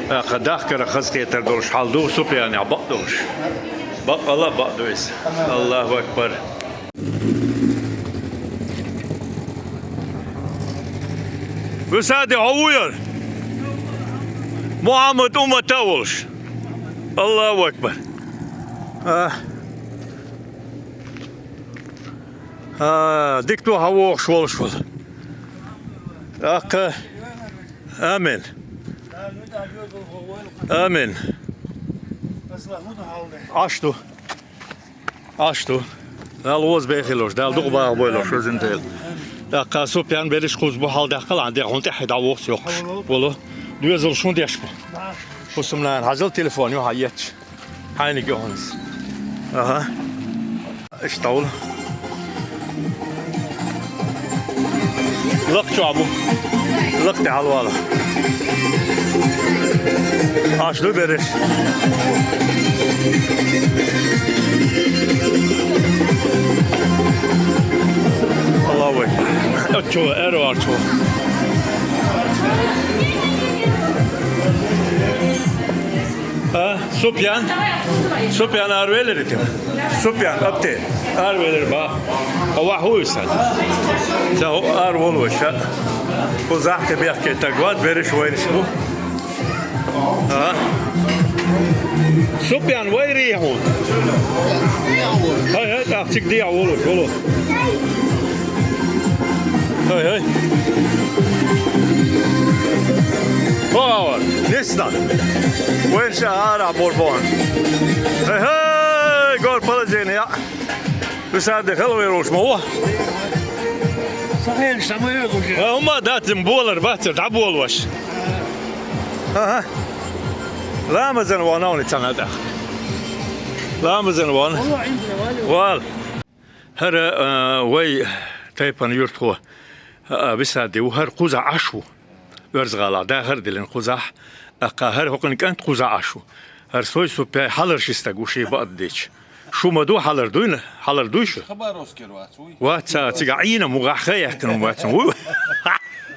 ТӀаккха дахкарах хазахетар долуш хьал ду Супьянехь бакъдолуш. Баккъалла а бакъ ду иза. Аллаху акбар. Висади, хьо ву яр? Мухьаммад уммата волуш. Аллаху акбар. А. А, дика ду хьан вохуш волуш вала. ТӀаккха. Амин. Амин. Аш ду. Аш ду. Дала вовза бехилош, Дала дукха баха бойлош, везан Дела. ТӀаккха Супьян берриш кхуза бу, хьал даьккхала, хьан дегӀ хӀун тӀехь дӀавоху йохуш. Волу. Доьзал шун деш бу. Хусумнана хьажал телефон, ю хьан етташ. Хьайниг ю хьуна. Аха. Иштта вала. Лакха чохь бу. Лакха тӀе хьалавала. Аш ду берриш. Аллаху акбар. Ачо, эро ачо. А, Супьян? Супьян аравелира тем? Супьян, апте. Аравелира ба. Хьо вахьуй сан. Ца хьо араволу ша. Хьо захьте бехке таг вад, берриш вайриш бу. А? Супьян, вайрий хьуна? Хай, хай, тӀаккха цига дехьа волуш, волу. Хай, хай. Хо, нисна. Вайн ша ара борбон. Хай, хай, гор положение. Висади хала вайр волуш ма ву. Сан хенаш сан ма йоьгуш. А, хӀума дац, им болар бац, дӀаболу ваша. Аха. Ламазан ван вани цхьана тӀаккха. Ламазан ван. Вал. ХӀара, а, вай тайпана юьртахо, а, Висади ву, хӀара кхуза Ӏаш ву. Оьрза-ГӀалахь дахар а диллина кхузахь, тӀаккха хӀара хӀокхуьнан кӀант кхузахь Ӏаш ву. ХӀара Сой Супьян хьалар ши стаг ву, шен бакъдийча. Шу ма ду хьалар дуйна? Хьалар дуй шу? Хабаровскера вац вуй? Вац, ца, цига Ӏийна мугӀахь ха яьккхина вац вуй.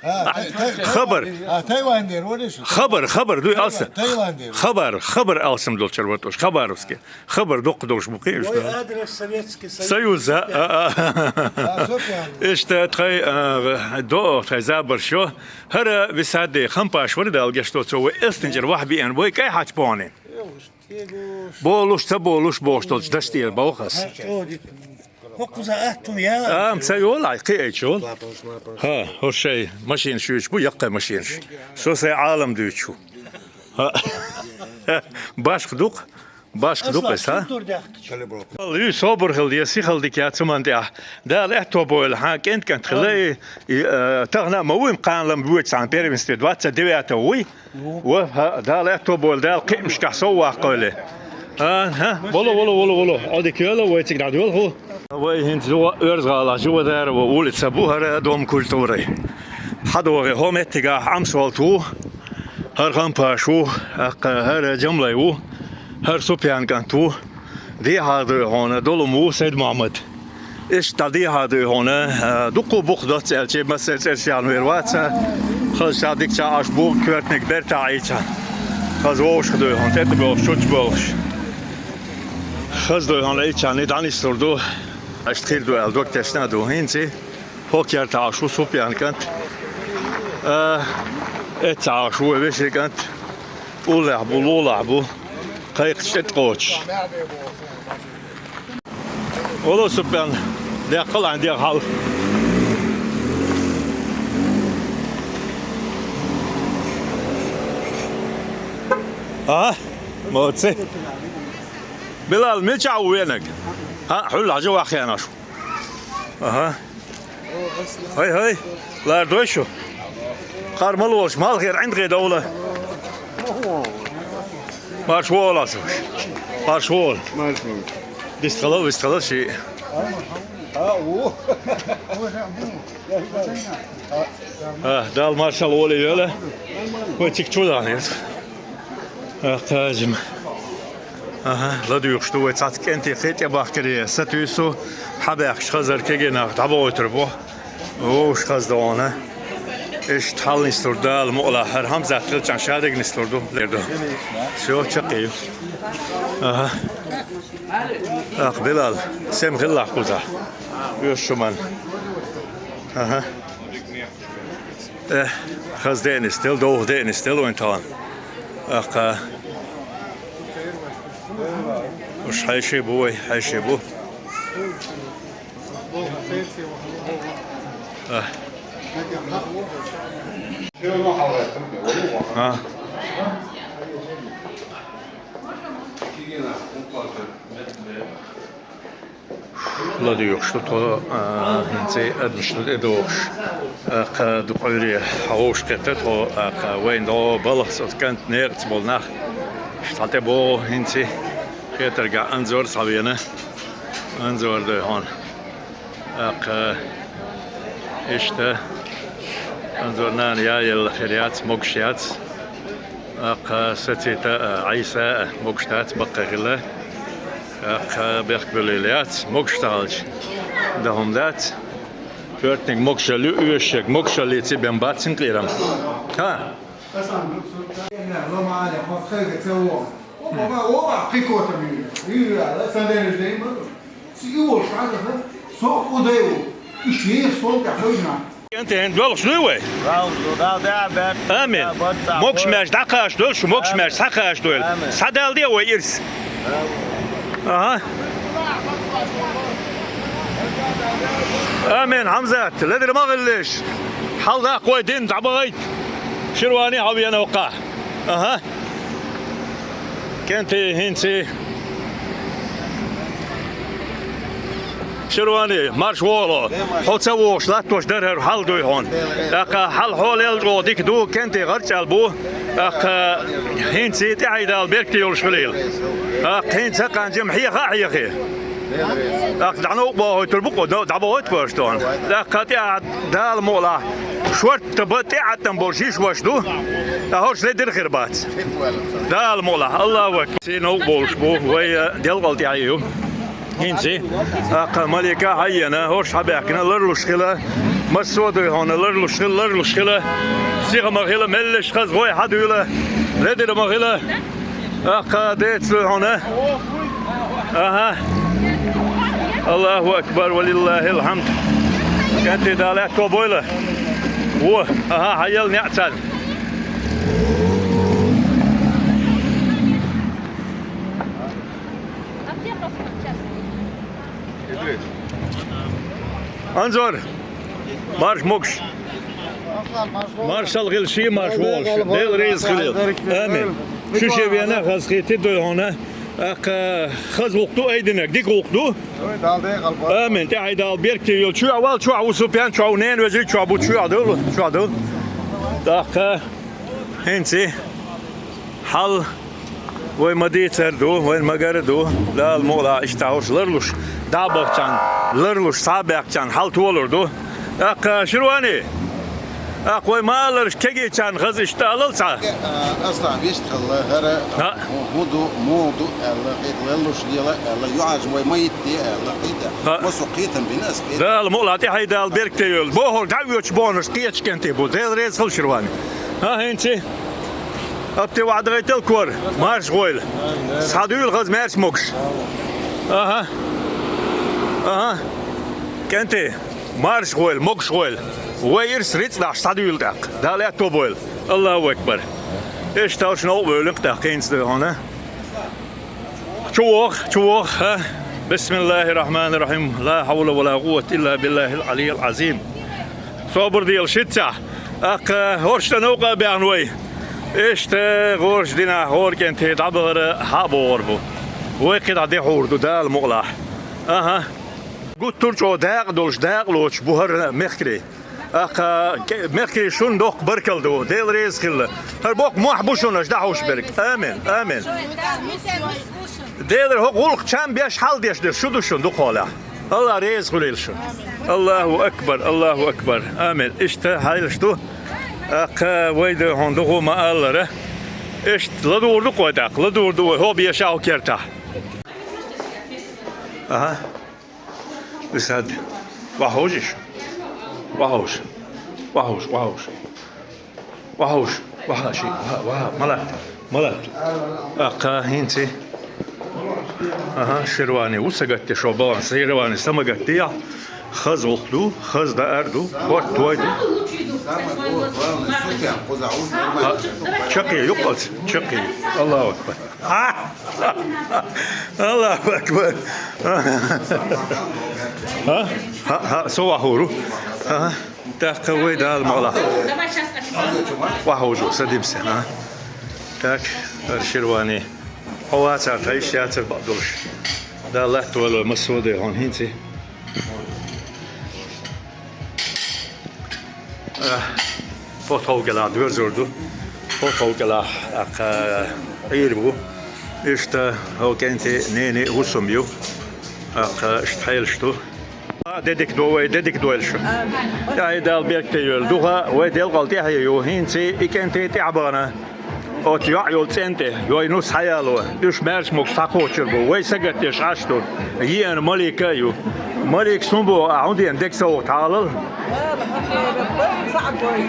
А, тай-, тай-, Хабар. А, Тайландера вара шу? Хабар, хабар дуй алса. Тайландера. Хабар, хабар алсам долчар ватош. Хабаровский. Хабар дукха долуш бу кхин иштта. Мой адрес Советский Союз. Союз, а, а, а. А, Супьян. Иштта тхай, а, до, тхай забарш йо. ХӀара Висади, Хампаш вара Дала гечдо, цо вай элстинчӀара вахь биъна, вай кӀай хьачу бохьанин. Болуш, ца болуш, бохуш долчу даш тӀера боху ас. ХӀокхуза аттум я. Ам ца йолу, ай, кхиайчу йолу. ХӀа, хӀорш шайн машинаш юьйцуш бу, яккхай машинаш. Со сайн Ӏалам дуьйцуш ву. ХӀа. Башха дукха. Башха ду-кх аса, хӀа? Ю, собар хила деза, сихал дика яц хӀуманна тӀехь. Дала аьтто бойла, хьан кӀент-кӀант хила, и, и, э, тахана а ма вуй-м кхана лам воьдуш цхьана первенстве, двадцать девятого вуй. Ва, хӀа, Дала аьтто бойла, Дала кхиамашкахь сов ваккхойла. А, хӀа, волу, волу, волу, волу. Ӏодика йойла, вай цига дӀадоьлху. Вай хӀинца зугӀа Оьрза-ГӀалахь, Живодарова улица бу, хӀара Дом культуры. ХьадогӀий хӀо меттигахь Ӏамсолт ву, хӀара Хампаш ву, тӀаккха хӀара Джамлай ву. ХӀара Супьян кӀант ву. Дехьа дуй хьуна, долу ма ву Сайд-Мухьаммад. Иштта дехьа дуй хьуна, а, дуккха а букха доцца аьлча, массеран цӀераш яхна вер вац. Хаза ша дикача Ӏаш бу, коьртаниг бертахь Ӏийча. Хаза вовшах дуй хьуна, тӀе тӀе боьлхуш, чучча боьлхуш. Хаза дуй хьуна Ӏийча, и дӀанислур ду. Иштта хир ду аьлла дог тесна а ду. ХӀинца хӀокху кертахь Ӏаш ву Супьян кӀант. А, эццахь Ӏаш ву вешин кӀант. Уллехь бу, лулахь бу. Кхайкхаш тӀе тӀе кхочуш. Оло, Супьян, дехкал ан дегӀ хьал. А? Молодцы. Билал, мичахь ву венаг? ХӀа, хьуьлла хьажа ваххенаш ву. Аха. ХӀай, хӀай, лардой шу. Кхар ма лолаш, малхера ӀиндагӀе довла. Марш волу аса. Марш волу. Марш волу. Дистхалал, вистхалал ши. А, Дала маршалла воле йойла. Вай цига чу дахнера. Ах, кхажима. Аха, ладуьйгӀуш ду вай цхьацца кӀентий кхин тӀе бахкаре, сатуьйсу, хьабаьхкаш хазар кегий нах дӀабохуьйтур бу. Вовш хаза догӀана. Иштта хьал нислур Дала мукъалахь, хӀара Хьамзат хилчахьана шадерг нислур ду, лер ду. Всё, чаккхе ю. Аха. Ах, Билал, сема хилалахь кхузахь. Оьшу шуман. Аха. Э, хаза деана нисделла, довха деана нисделла вайн тахана. ТӀаккха уж хьаьший бу вай, хьаьший бу. А. А. ЛадугӀуш ду тхо, а, хӀинца адамаш ду тӀедогӀуш. ТӀаккха дукха Ӏуьйре хьовш кхетта тхо, тӀаккха вайна догӀу балхаца оцу кӀант некъаца болу нах. Иштта хьан тӀе богӀу хӀинца хетаргахь Анзор схьавеана. Анзор ду хьуна. ТӀаккха иштта Анзор нана яелла хир яц, могуш яц. ТӀаккха Сацита, а, Ӏийса, а, могуш дац, баккхий хилла. ТӀаккха бехк буьллийла яц, могуш ца хилча, дан хӀума дац. Коьртаниг могушалла ю, оьшург могушаллица бен бац хӀинца кхерам. ХӀа? КӀентий, хӀинца доьлхуш дуй вай? Амин. Могуш маьрша дӀакхачадойла шу, могуш маьрша схьакхачадойла. Схьадала де вай ирс. Аха. Амин, Хьамзат, ледара ма хилалаш. Хьаладаккха вай дин, дӀабахийта. Ширвани хьо вена ваккха. Аха. КӀентий, хӀинца. Ширвани, марш вогӀало. Хьо ца вогӀуш латтош дара хӀара хьал дуй хьуна. ТӀаккха хьал хьолел чӀогӀа дика ду, кӀентий гӀарчӀ аьлла бу. ТӀаккха хӀинца тӀаьхьадала беркате йолуш хилийла. ТӀаккха хӀинца кхана жима хьеха а хьехий. ТӀаккха дӀа новкъа бохуьйтур бу кху, дӀабохуьйту кху аша тхуна. ТӀаккха тӀаьхьа Дала мукъалахь, шортта бан тӀеӀаттам болуш йиш ваша ду, ткъа хӀорш ледира хир бац. Дала мукъалахь, Аллаху акбар. Ци новкъа болуш бу, вай, э, делкъал тӀаьхье ю. ХӀинца, тӀаккха Малика хьаена, хӀорш хьабаьхкина, ларлуш хила, массо а дуй хьуна, ларлуш хила, ларлуш хила, сиха ма хила, меллаша хаза гӀой хьадуьйла, ледара ма хила. ТӀаккха деца дуй хьуна. Аха. Аллаху акбар, ва лиллахил хьамд. КӀентий, Дала аьтто бойла. Во, аха, хьан яла неӀ царна. Анзор, марш могуш. Маршалла хила ши, марш вогӀуш. Дела реза хила. Амин. Шу ши вена хазахийти дуй хьуна. ТӀаккха хаза гӀуллакх ду айдинарг, дика гӀуллакх ду. Амин. ТӀаьхьа Дала беркате йойла. Чоьхьа вал, чоьхьа ву Супьян, чоьхьа ву ненавезий, чоьхьа бу, чоьхьа долу, чоьхьа долу. ТӀаккха хӀинца хьал вай ма дийцар ду, вайн магар а ду. Дала мукъалахь иштта хӀорш ларлуш, дӀа а бахчарна, ларлуш, схьа а баьхкачарна хьал толур ду. ТӀаккха, Ширвани, тӀаккха вай ма аллара, кегийчарна хаза иштта алал цхьа. Аслан, вист хилла, хӀара хӀун ду, муха ду аьлла, хӀета ларлуш лела аьлла, юьхьӀаьржа вай ма йитте аьлла, хӀета. Масу кхетам бина ас, кхетам. Дала мукъалахь тӀаьхьа Дала беркате йойла. Бохург дӀа а оьцуш бохурш кхеташ кӀентий бу. Дела реза хила, Ширвани. ХӀа, хӀинца. Апте ваӀда гӀайтал кор, марш гӀойла. Схьадуьйла хаза маьрша могуш. Аха. Аха. КӀентий, марш гӀойла, могуш гӀойла. Вай ирс рицкъ дахьаш схьадуьйла тӀаккха. Дала аьтто бойла. Аллаху акбар. Иштта хӀорш новкъа вевлина тӀаккха хӀинца дуй хьуна. Чу воху, чу воху, хӀа? Бисмиллахир-рахманир-рахим. Ла хьавла ва ла къуввата илла биллахил алиййил азим. Собар дела шиццехь. ТӀаккха хӀорш тӀе новкъа а баьхна вай. Иштта гӀораш динахь хӀора кӀентий дӀабахара хьа а богӀур бу. Вай кхидӀа де хьур ду Дала мукъалахь. Аха. Гуттар а чӀогӀа дакъа долуш, дакъа лоцуш бу хӀара мехкарий. ТӀаккха кӀе-, мехкарий, шуна доккха баркалла ду, Дела реза хила. ХӀара боккха мохь бу шуна аша дӀахьуш берг. Амин, амин. Делара хӀокху гӀуллакх чам беш, хьал деш дерг шу ду шуна дукхахьолахь. Аллах реза хуьлийла шуна. Аллаху акбар, Аллаху акбар. Амин. Иштта хьайлаш ду. ТӀаккха вай ду хьуна дукха ма аллара. Иштта ладугӀур ду кхой тӀаккха, ладугӀур ду вай, хӀо беша хьо кертахь. Аха. Исад. Ваховжиш. Ваховж. Ваховж, ваховж. Ваховж. Ваха ши. Ваха, ваха. Малат. Малат. Акха хинци. Аха, ширвани. Усагатти шо балан. Ширвани самагатти я. Хаз ухту. Хаз да арду. Хорт твойду. Чакхе, юкъалц, чакхе. Аллаху акбар. А! Аллаху акбар. А? Ха, ха, со вахуру. А? ТӀаккха вай Дала мала. Вахужу, садимся, а? Так, арширвани. Хьо вацар, тхайш яцар бакъдолуш. Дала латтавойла массо а дехьон хӀинца. Э, фотовкӀелахь доьрзур ду. ФотовкӀелахь, аккха, Ӏийр бу. Иштта хӀокху кӀентий, нений хӀусам ю. Аккха, иштта хьелаш ду. А, де дика ду вай, де дика дойла шу. Ай, Дала беркате йойла. Духа вай делкъал тӀаьхье ю. ХӀинца и кӀентий тӀаьхьа бахана. Оцу йоӀ йолу цӀен тӀе, йой нус хьаяло, уьш маьрша могуш схьакхочур бу, вай сагатдеш Ӏаш ду. Еана Малика а ю. Малика, сун боху, ахьа хӀун дена дега ца вахта хьалал? Ала хьан хера, бай цхьаъ гой.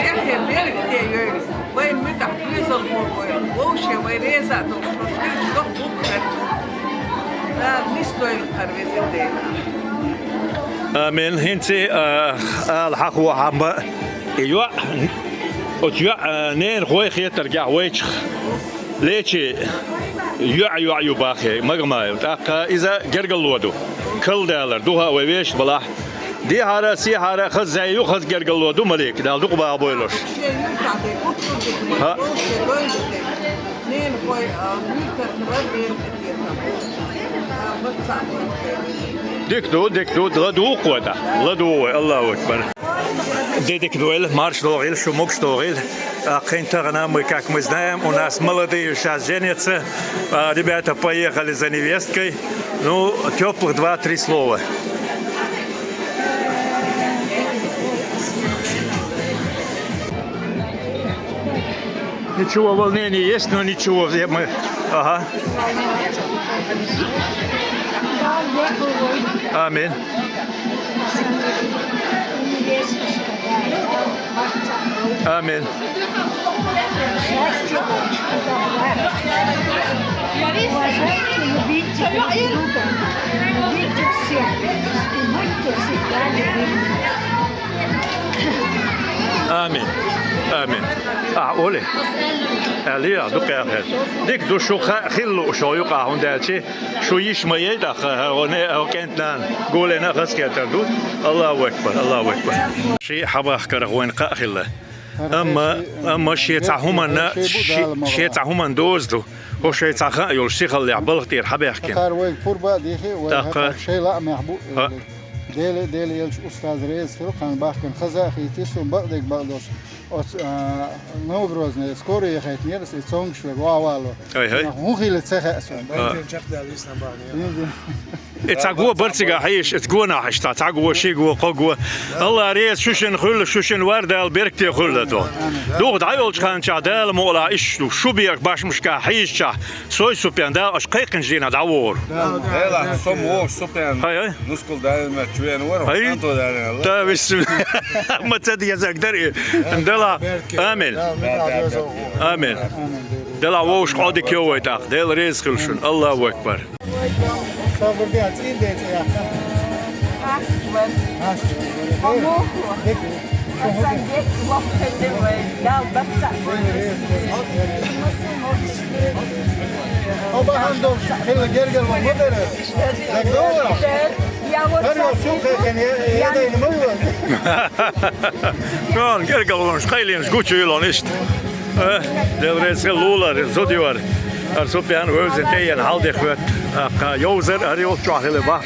Эхе, берг те йой. Вай муьтӀахь доьзал бохой. Вовше вай реза а долуш, шуьга чохь бухкуьйту. Дала нисдойла хӀара везан Дела. Амин. ХӀинца, а, ала хьахо хьан бан. И йоӀ, оцу йоӀ, а, ненан гӀой хетаргахь вайчах лечи йоӀ, йоӀ ю бахе, магамайл. ТӀаккха иза гергало ду. Калдалар, духа а вай вешан балахь. Дехьара, сехьара, хаза зай ю, хаза гергало ду, Малик. Дала дукха баха бойла шу. ХӀа. Дика ду, дика ду, ладугӀу вай тӀаккха. ЛадугӀу вай, Аллаху акбар. Де дика дойла, марша догӀийла, шу могуш догӀийла. А, кхин тахана мы, как мы знаем, у нас молодые щас женятся. А, ребята поехали за невесткой. Ну, тёплых два-три слова. Ничего, волнение есть, но ничего, мы, ага. Амин. Амин. Уважайте, любите друг друга, любите всех и будьте всегда любимы. Амин. Амин. Ахь олий? Аьлла, дукха яххьара. Дика ду шу ха-, хила лууш хьо юкъахь, хӀунда аьлча шу йиш ма яй тӀаккха, хьо не-, хьо кӀентан гулина а хазахетар ду. Аллаху акбар, Аллаху акбар. Ши хьабахкарах вайн кхаъ хилла. Амма, амма шен цхьа хӀуманна, шен цхьа хӀуманна доза ду. ХӀо шайн цхьа хаа йолуш сихаллехь балха тӀера хьабаьхкина. Хьан вайга пурба а дийхи, вай тӀаккха хьан шайн лаамехь бу. Дела, Дела елча устаз реза хила, кхана бахкана хаза а хийти, суна бакъдерг бакъдолуш. Оцу, а, Новгородный скорая яхайтинера, и цомгуш верг вагӀа вало. Ай, ай. ХӀун хилла ца хаьа суна. Бензин чекхдала висна бахьана. Бензин. И цхьа го барцига хьийша, и гонахь иштта, цхьа го, ши го, кхо го. Алла реза шу шина хуьлла, шу шина вар Дала беркате хуьлла тхо. Духа дӀайолчу ханчахь Дала мукъалахь иштта шу бехк башмашка хьийшачахь, сой Супян Дала аша кхайкхинчу дийнахь дӀавогӀур. Эла, со ма вогӀуш Супян. Хай, ай. Нускал даимат чу вена вара, ай, хӀанто даимат. Та вис. Ма ца дезаг дари. Дала. Амин. Амин. Дала вовшах Ӏодика йовой тӀаккха. Дела реза хила шуна. Аллаху акбар. Сабур де, цӀийнден цӀе яккха. Хьас ван. Хьас. Хьо муха? Дика. Сан дек воккхалли вай, Дала баццаъ вай. Хьо бахьана долуш хилла гергара ван ма дара. ДагадогӀу? Я вот хӀара йолу су кхайкхина, я, я дайна ма ю ван. Чон гергара ванаш, кхайленаш гучуйилон иштта. Э, Дела реза хила лулара, зуда юара. ХӀара Супян вевзина тӀеена хьалдихвоьтту. ТӀаккха йовзар хӀара йолччохь хила бах.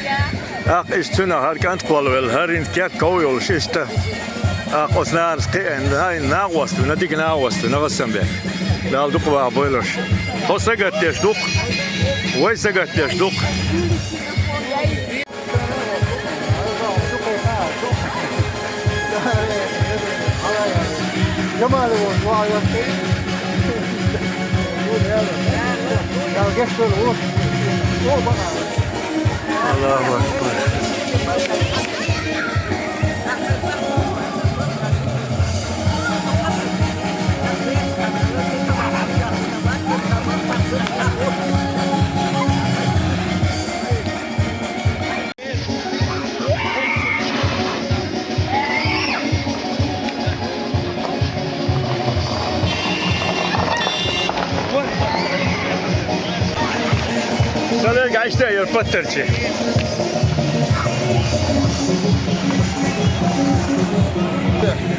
ТӀаккха иштта цуьнан хӀара кӀант кхоллавелла, хӀара хӀинца кет ков йолуш иштта. ТӀаккха оцу нанас кхиъна, хӀай, нагӀост вина, дика нагӀост вина, гӀасан бен. Дала дукха ваха бойла шу. Хьо сагатдеш дукха. Вай сагатдеш дукха. Аллаху акбар. Иштта яр паттарчи.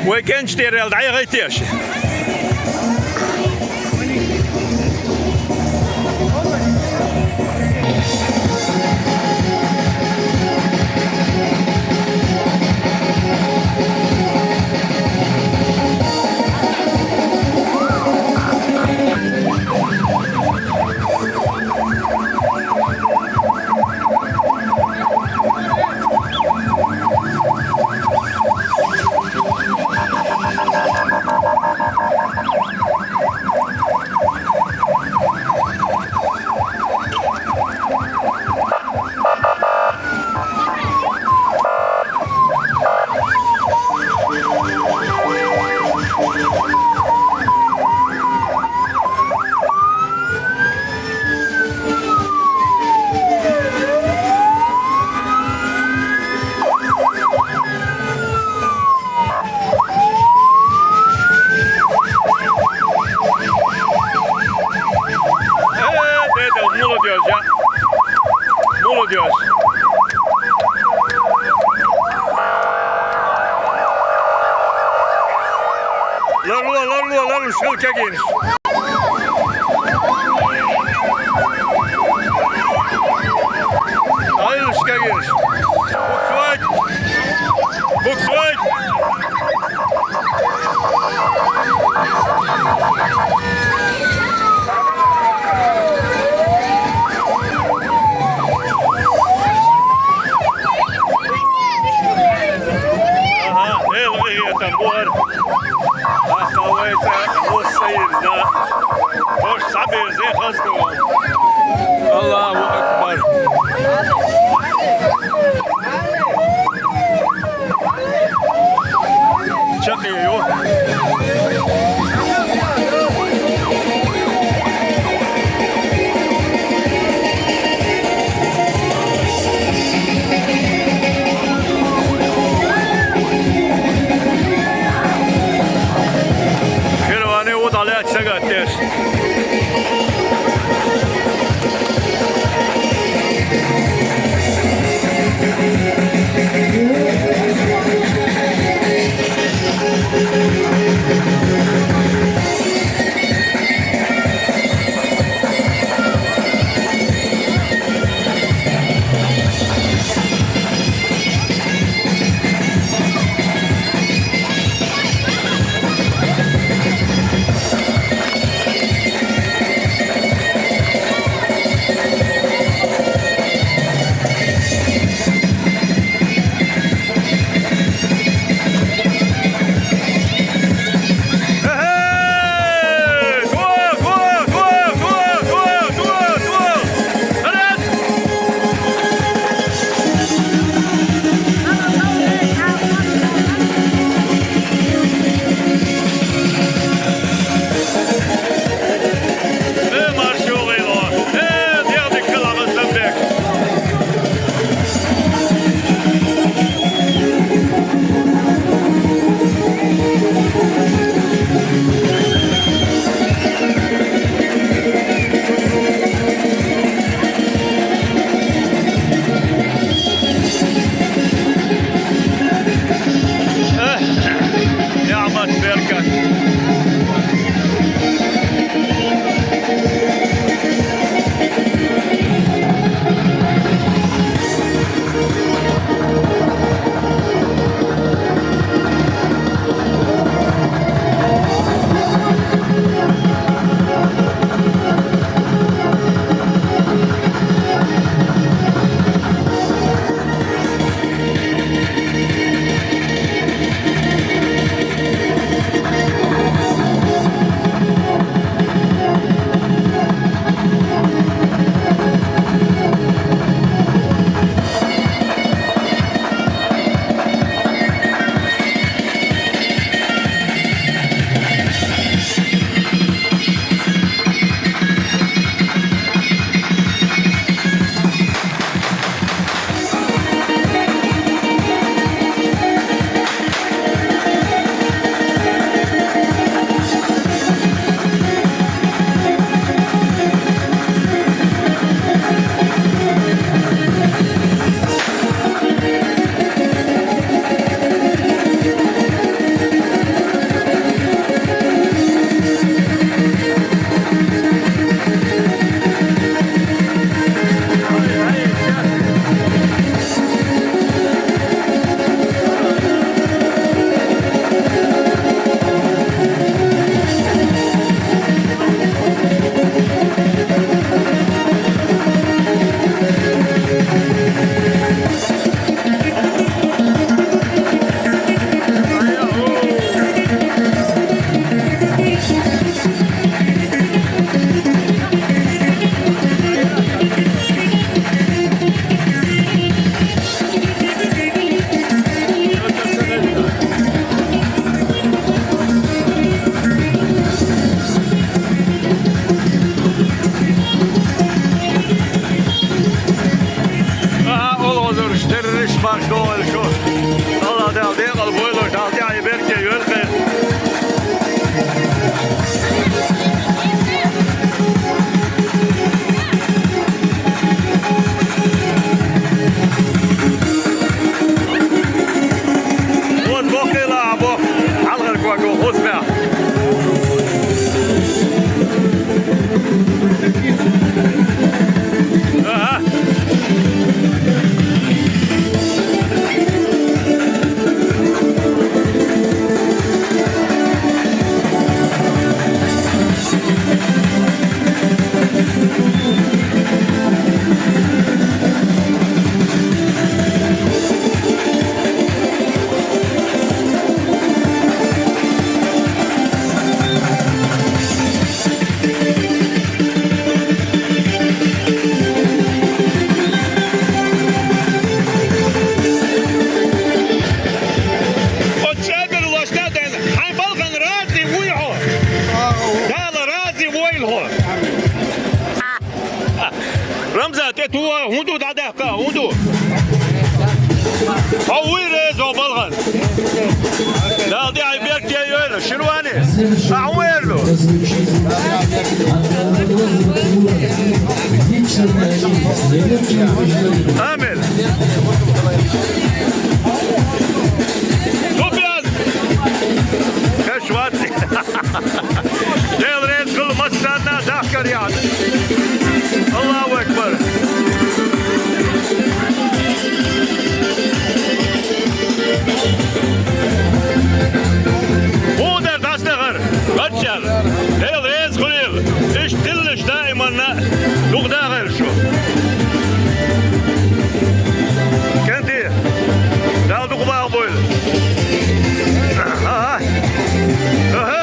Вай кӀант тӀера дӀаяхӀайтеш. Э, дедал, молодёжь, а? Молодёжь. Ларло, ларло, ларло, шел кагинш. Айлш кагинш. Буксовать. Буксовать. Ага, эл вегӀе тамбугӀар. Ахавайта гӀусаирда. Хош саберзе хазгава. Аллагьу акбар. Марш, догӀийла шу. Аллах Дала декъал бойла, Дала тӀаьхье беркате йойла. Вот боккъала а боккъал хьалхара ког хӀусамехь. Аха. Оццабер лоста ден, хьайн балхана рази вуй хьо? Дала рази войла хьо. Рамзан, тӀе тугӀа, хӀун ду дӀадаьккха, хӀун ду? Хьо вуй реза хьо балхана? Дала тӀаьхье беркате йойла, Ширвани. Ахьа хӀун эр ду? Амин. Субьян! Хеш вац. Дела реза хуьлда массарна, дахкар яхь. Аллаху акбар. Мудар дастагӀар, баччар. Дела реза хуьлийла. Иштта диллаш даиманна дукха дахар шу. КӀентий, Дала дукха бахбойла. Ага. Ага.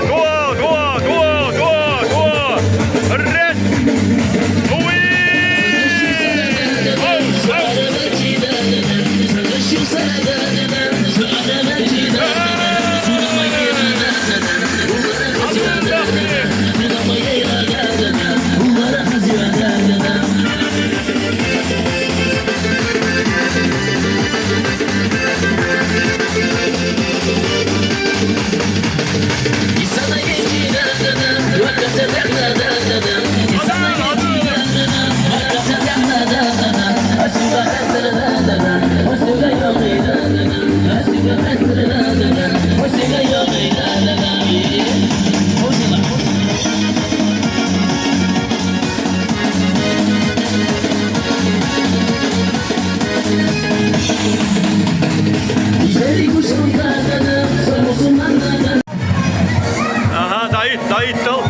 Дуо, дуо, дуо, дуо, дуо. Рет. Уи. Оу, оу. Ага, дайт, дайт дал.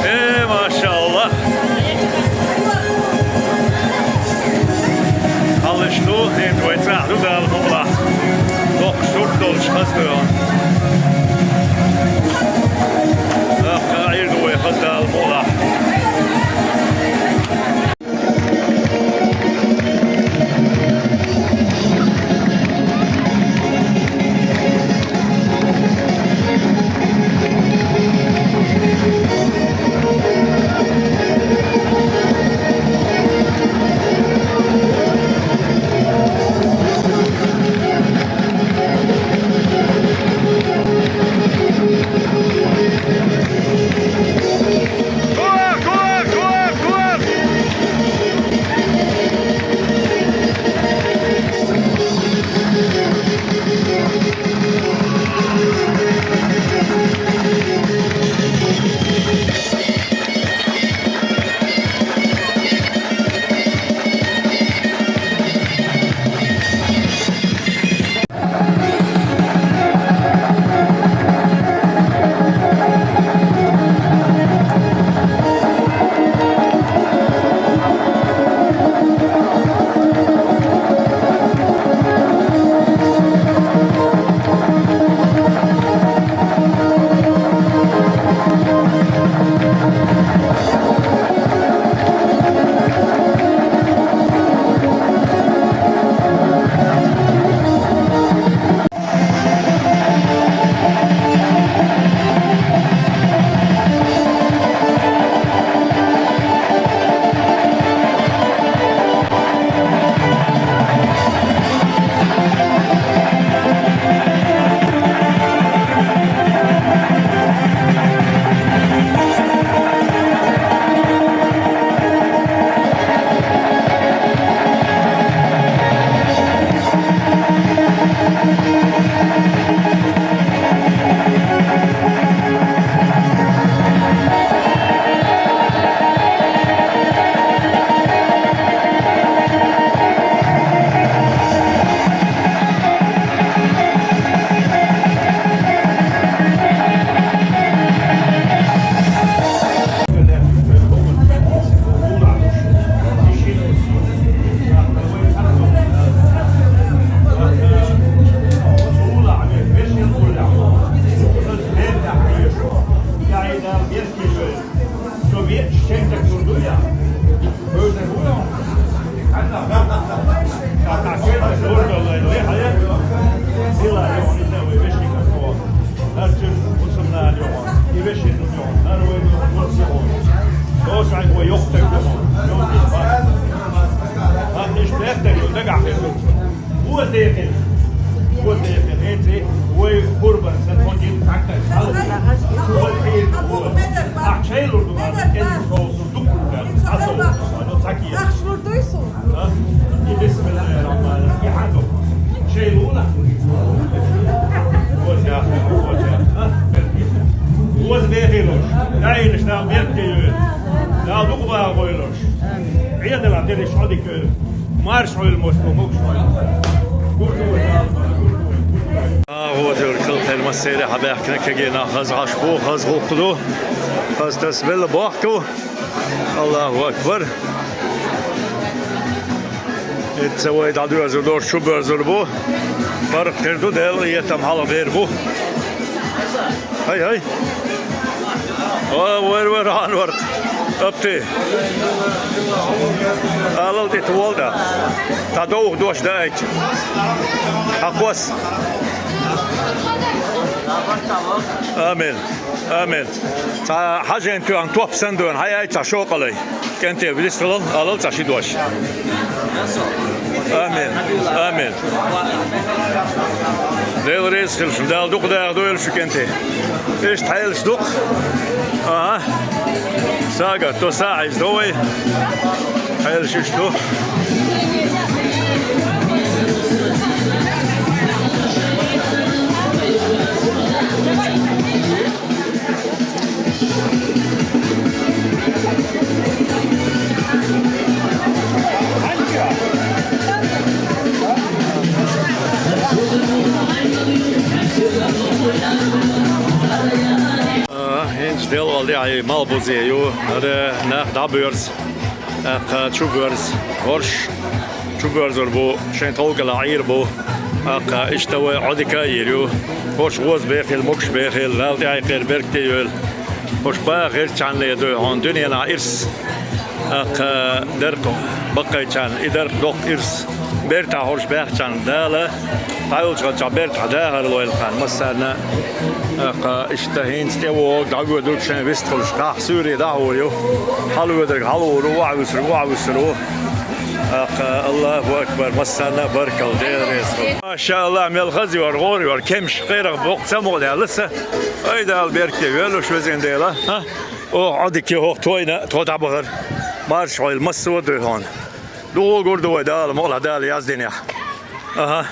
Э, машалла. Халлаш ду, хӀинца вай цӀахь ду Дала мукъалахь. Доккха сурт долуш хаза ду йо. Даккха Ӏийр ду вай хаза Дала мукъалахь. Дагахь хир ду. Вон дехира. Вон дехира. Эци, вай гурбан сан хо гин тактай. Вон хир, вон. Ахчайлур ду, ма, кен шоу, дуккур, ма. Асо, ма, цаки. Ахшлур дуйсу? А? И бисмиллахир рахманир рахим. И хадо. Шейлуна. Вон я, вон я. А? Вон дехилуш. Дайниш, да, бертею. Да, дукба гойлуш. Ӏедала дерриш Ӏодика йойла. Марш Ӏойла, Москва, могуш Ӏойла. Гуржугой, гуржугой, гуржугой. А, вот, Юркал, тел массеран хьабаьхкина кегий нах, хаза Ӏаш бу, хаза гӀуллакх ду. Хаза тасбелла бохку. Аллаху акбар. Ицца вай дӀадоьрзур долуш чубоьрзур бу. ПаргӀат хир ду, Делан этам хьалха бер бу. Хай, хай. О, вар, вар, хан вар. Апти. Алал тӀе тувал да. Та довх дош да айча. Хьакхос. Амин. Амин. Цхьа хьажен тоьхна топ сан доьхна, хьай айча цхьа шокъалай. КӀентий, вистхилал, алал цхьа ши дош. Амин. Амин. Дела реза хила шуна, Дала дукха даха дойла шу, кӀентий. Иштта хьелаш дукха. Ага. Сага, то са хьайз до вай. Хьелаш иштта ду. А, хӀинца делгӀал де хьай малбузе ю, ара нах дӀабоьрзу, тӀаккха чубоьрзу, хӀорш чубоьрзур бу, шайн тховкӀала Ӏийр бу. ТӀаккха иштта вай Ӏодика а йийр ю. ХӀорш гӀоза бехийла, могуш бехийла, Дала тӀаьхье кхера беркате йойла. ХӀорш баха гӀертачарна ле дуй хьуна дуьненахь ирс. ТӀаккха даркъа баккхайчарна, и даркъа доккха ирс. Бертахь хӀорш баьхчарна Дала, дӀайолчу хӀорш бертахь дахар лойла кхарна массарна. ТӀаккха иштта хӀинца тӀе вогӀу, дӀагоьдург шайн вистхуьлуш, кхахь суьйре дӀахьур ю. Хьалавоьдург хьалавур ву, охьавуьсург охьавуьсур ву. ТӀаккха Аллаху акбар, массарна а баркалла, Дела реза хуьлда. Машаалла, мел хаза йора, гӀора йора, кемсаш кхерах боккха ца мукъадаьлла аса. Ай, Дала беркате йойла уьш, везан Дела, хӀа? Оха Ӏодика хӀокху тхойна, тхо дӀабахара. Марша Ӏойла, массо а дуй хьуна. Дукха гур ду вай Дала, мукъалахь Дала яздинехь. Аха.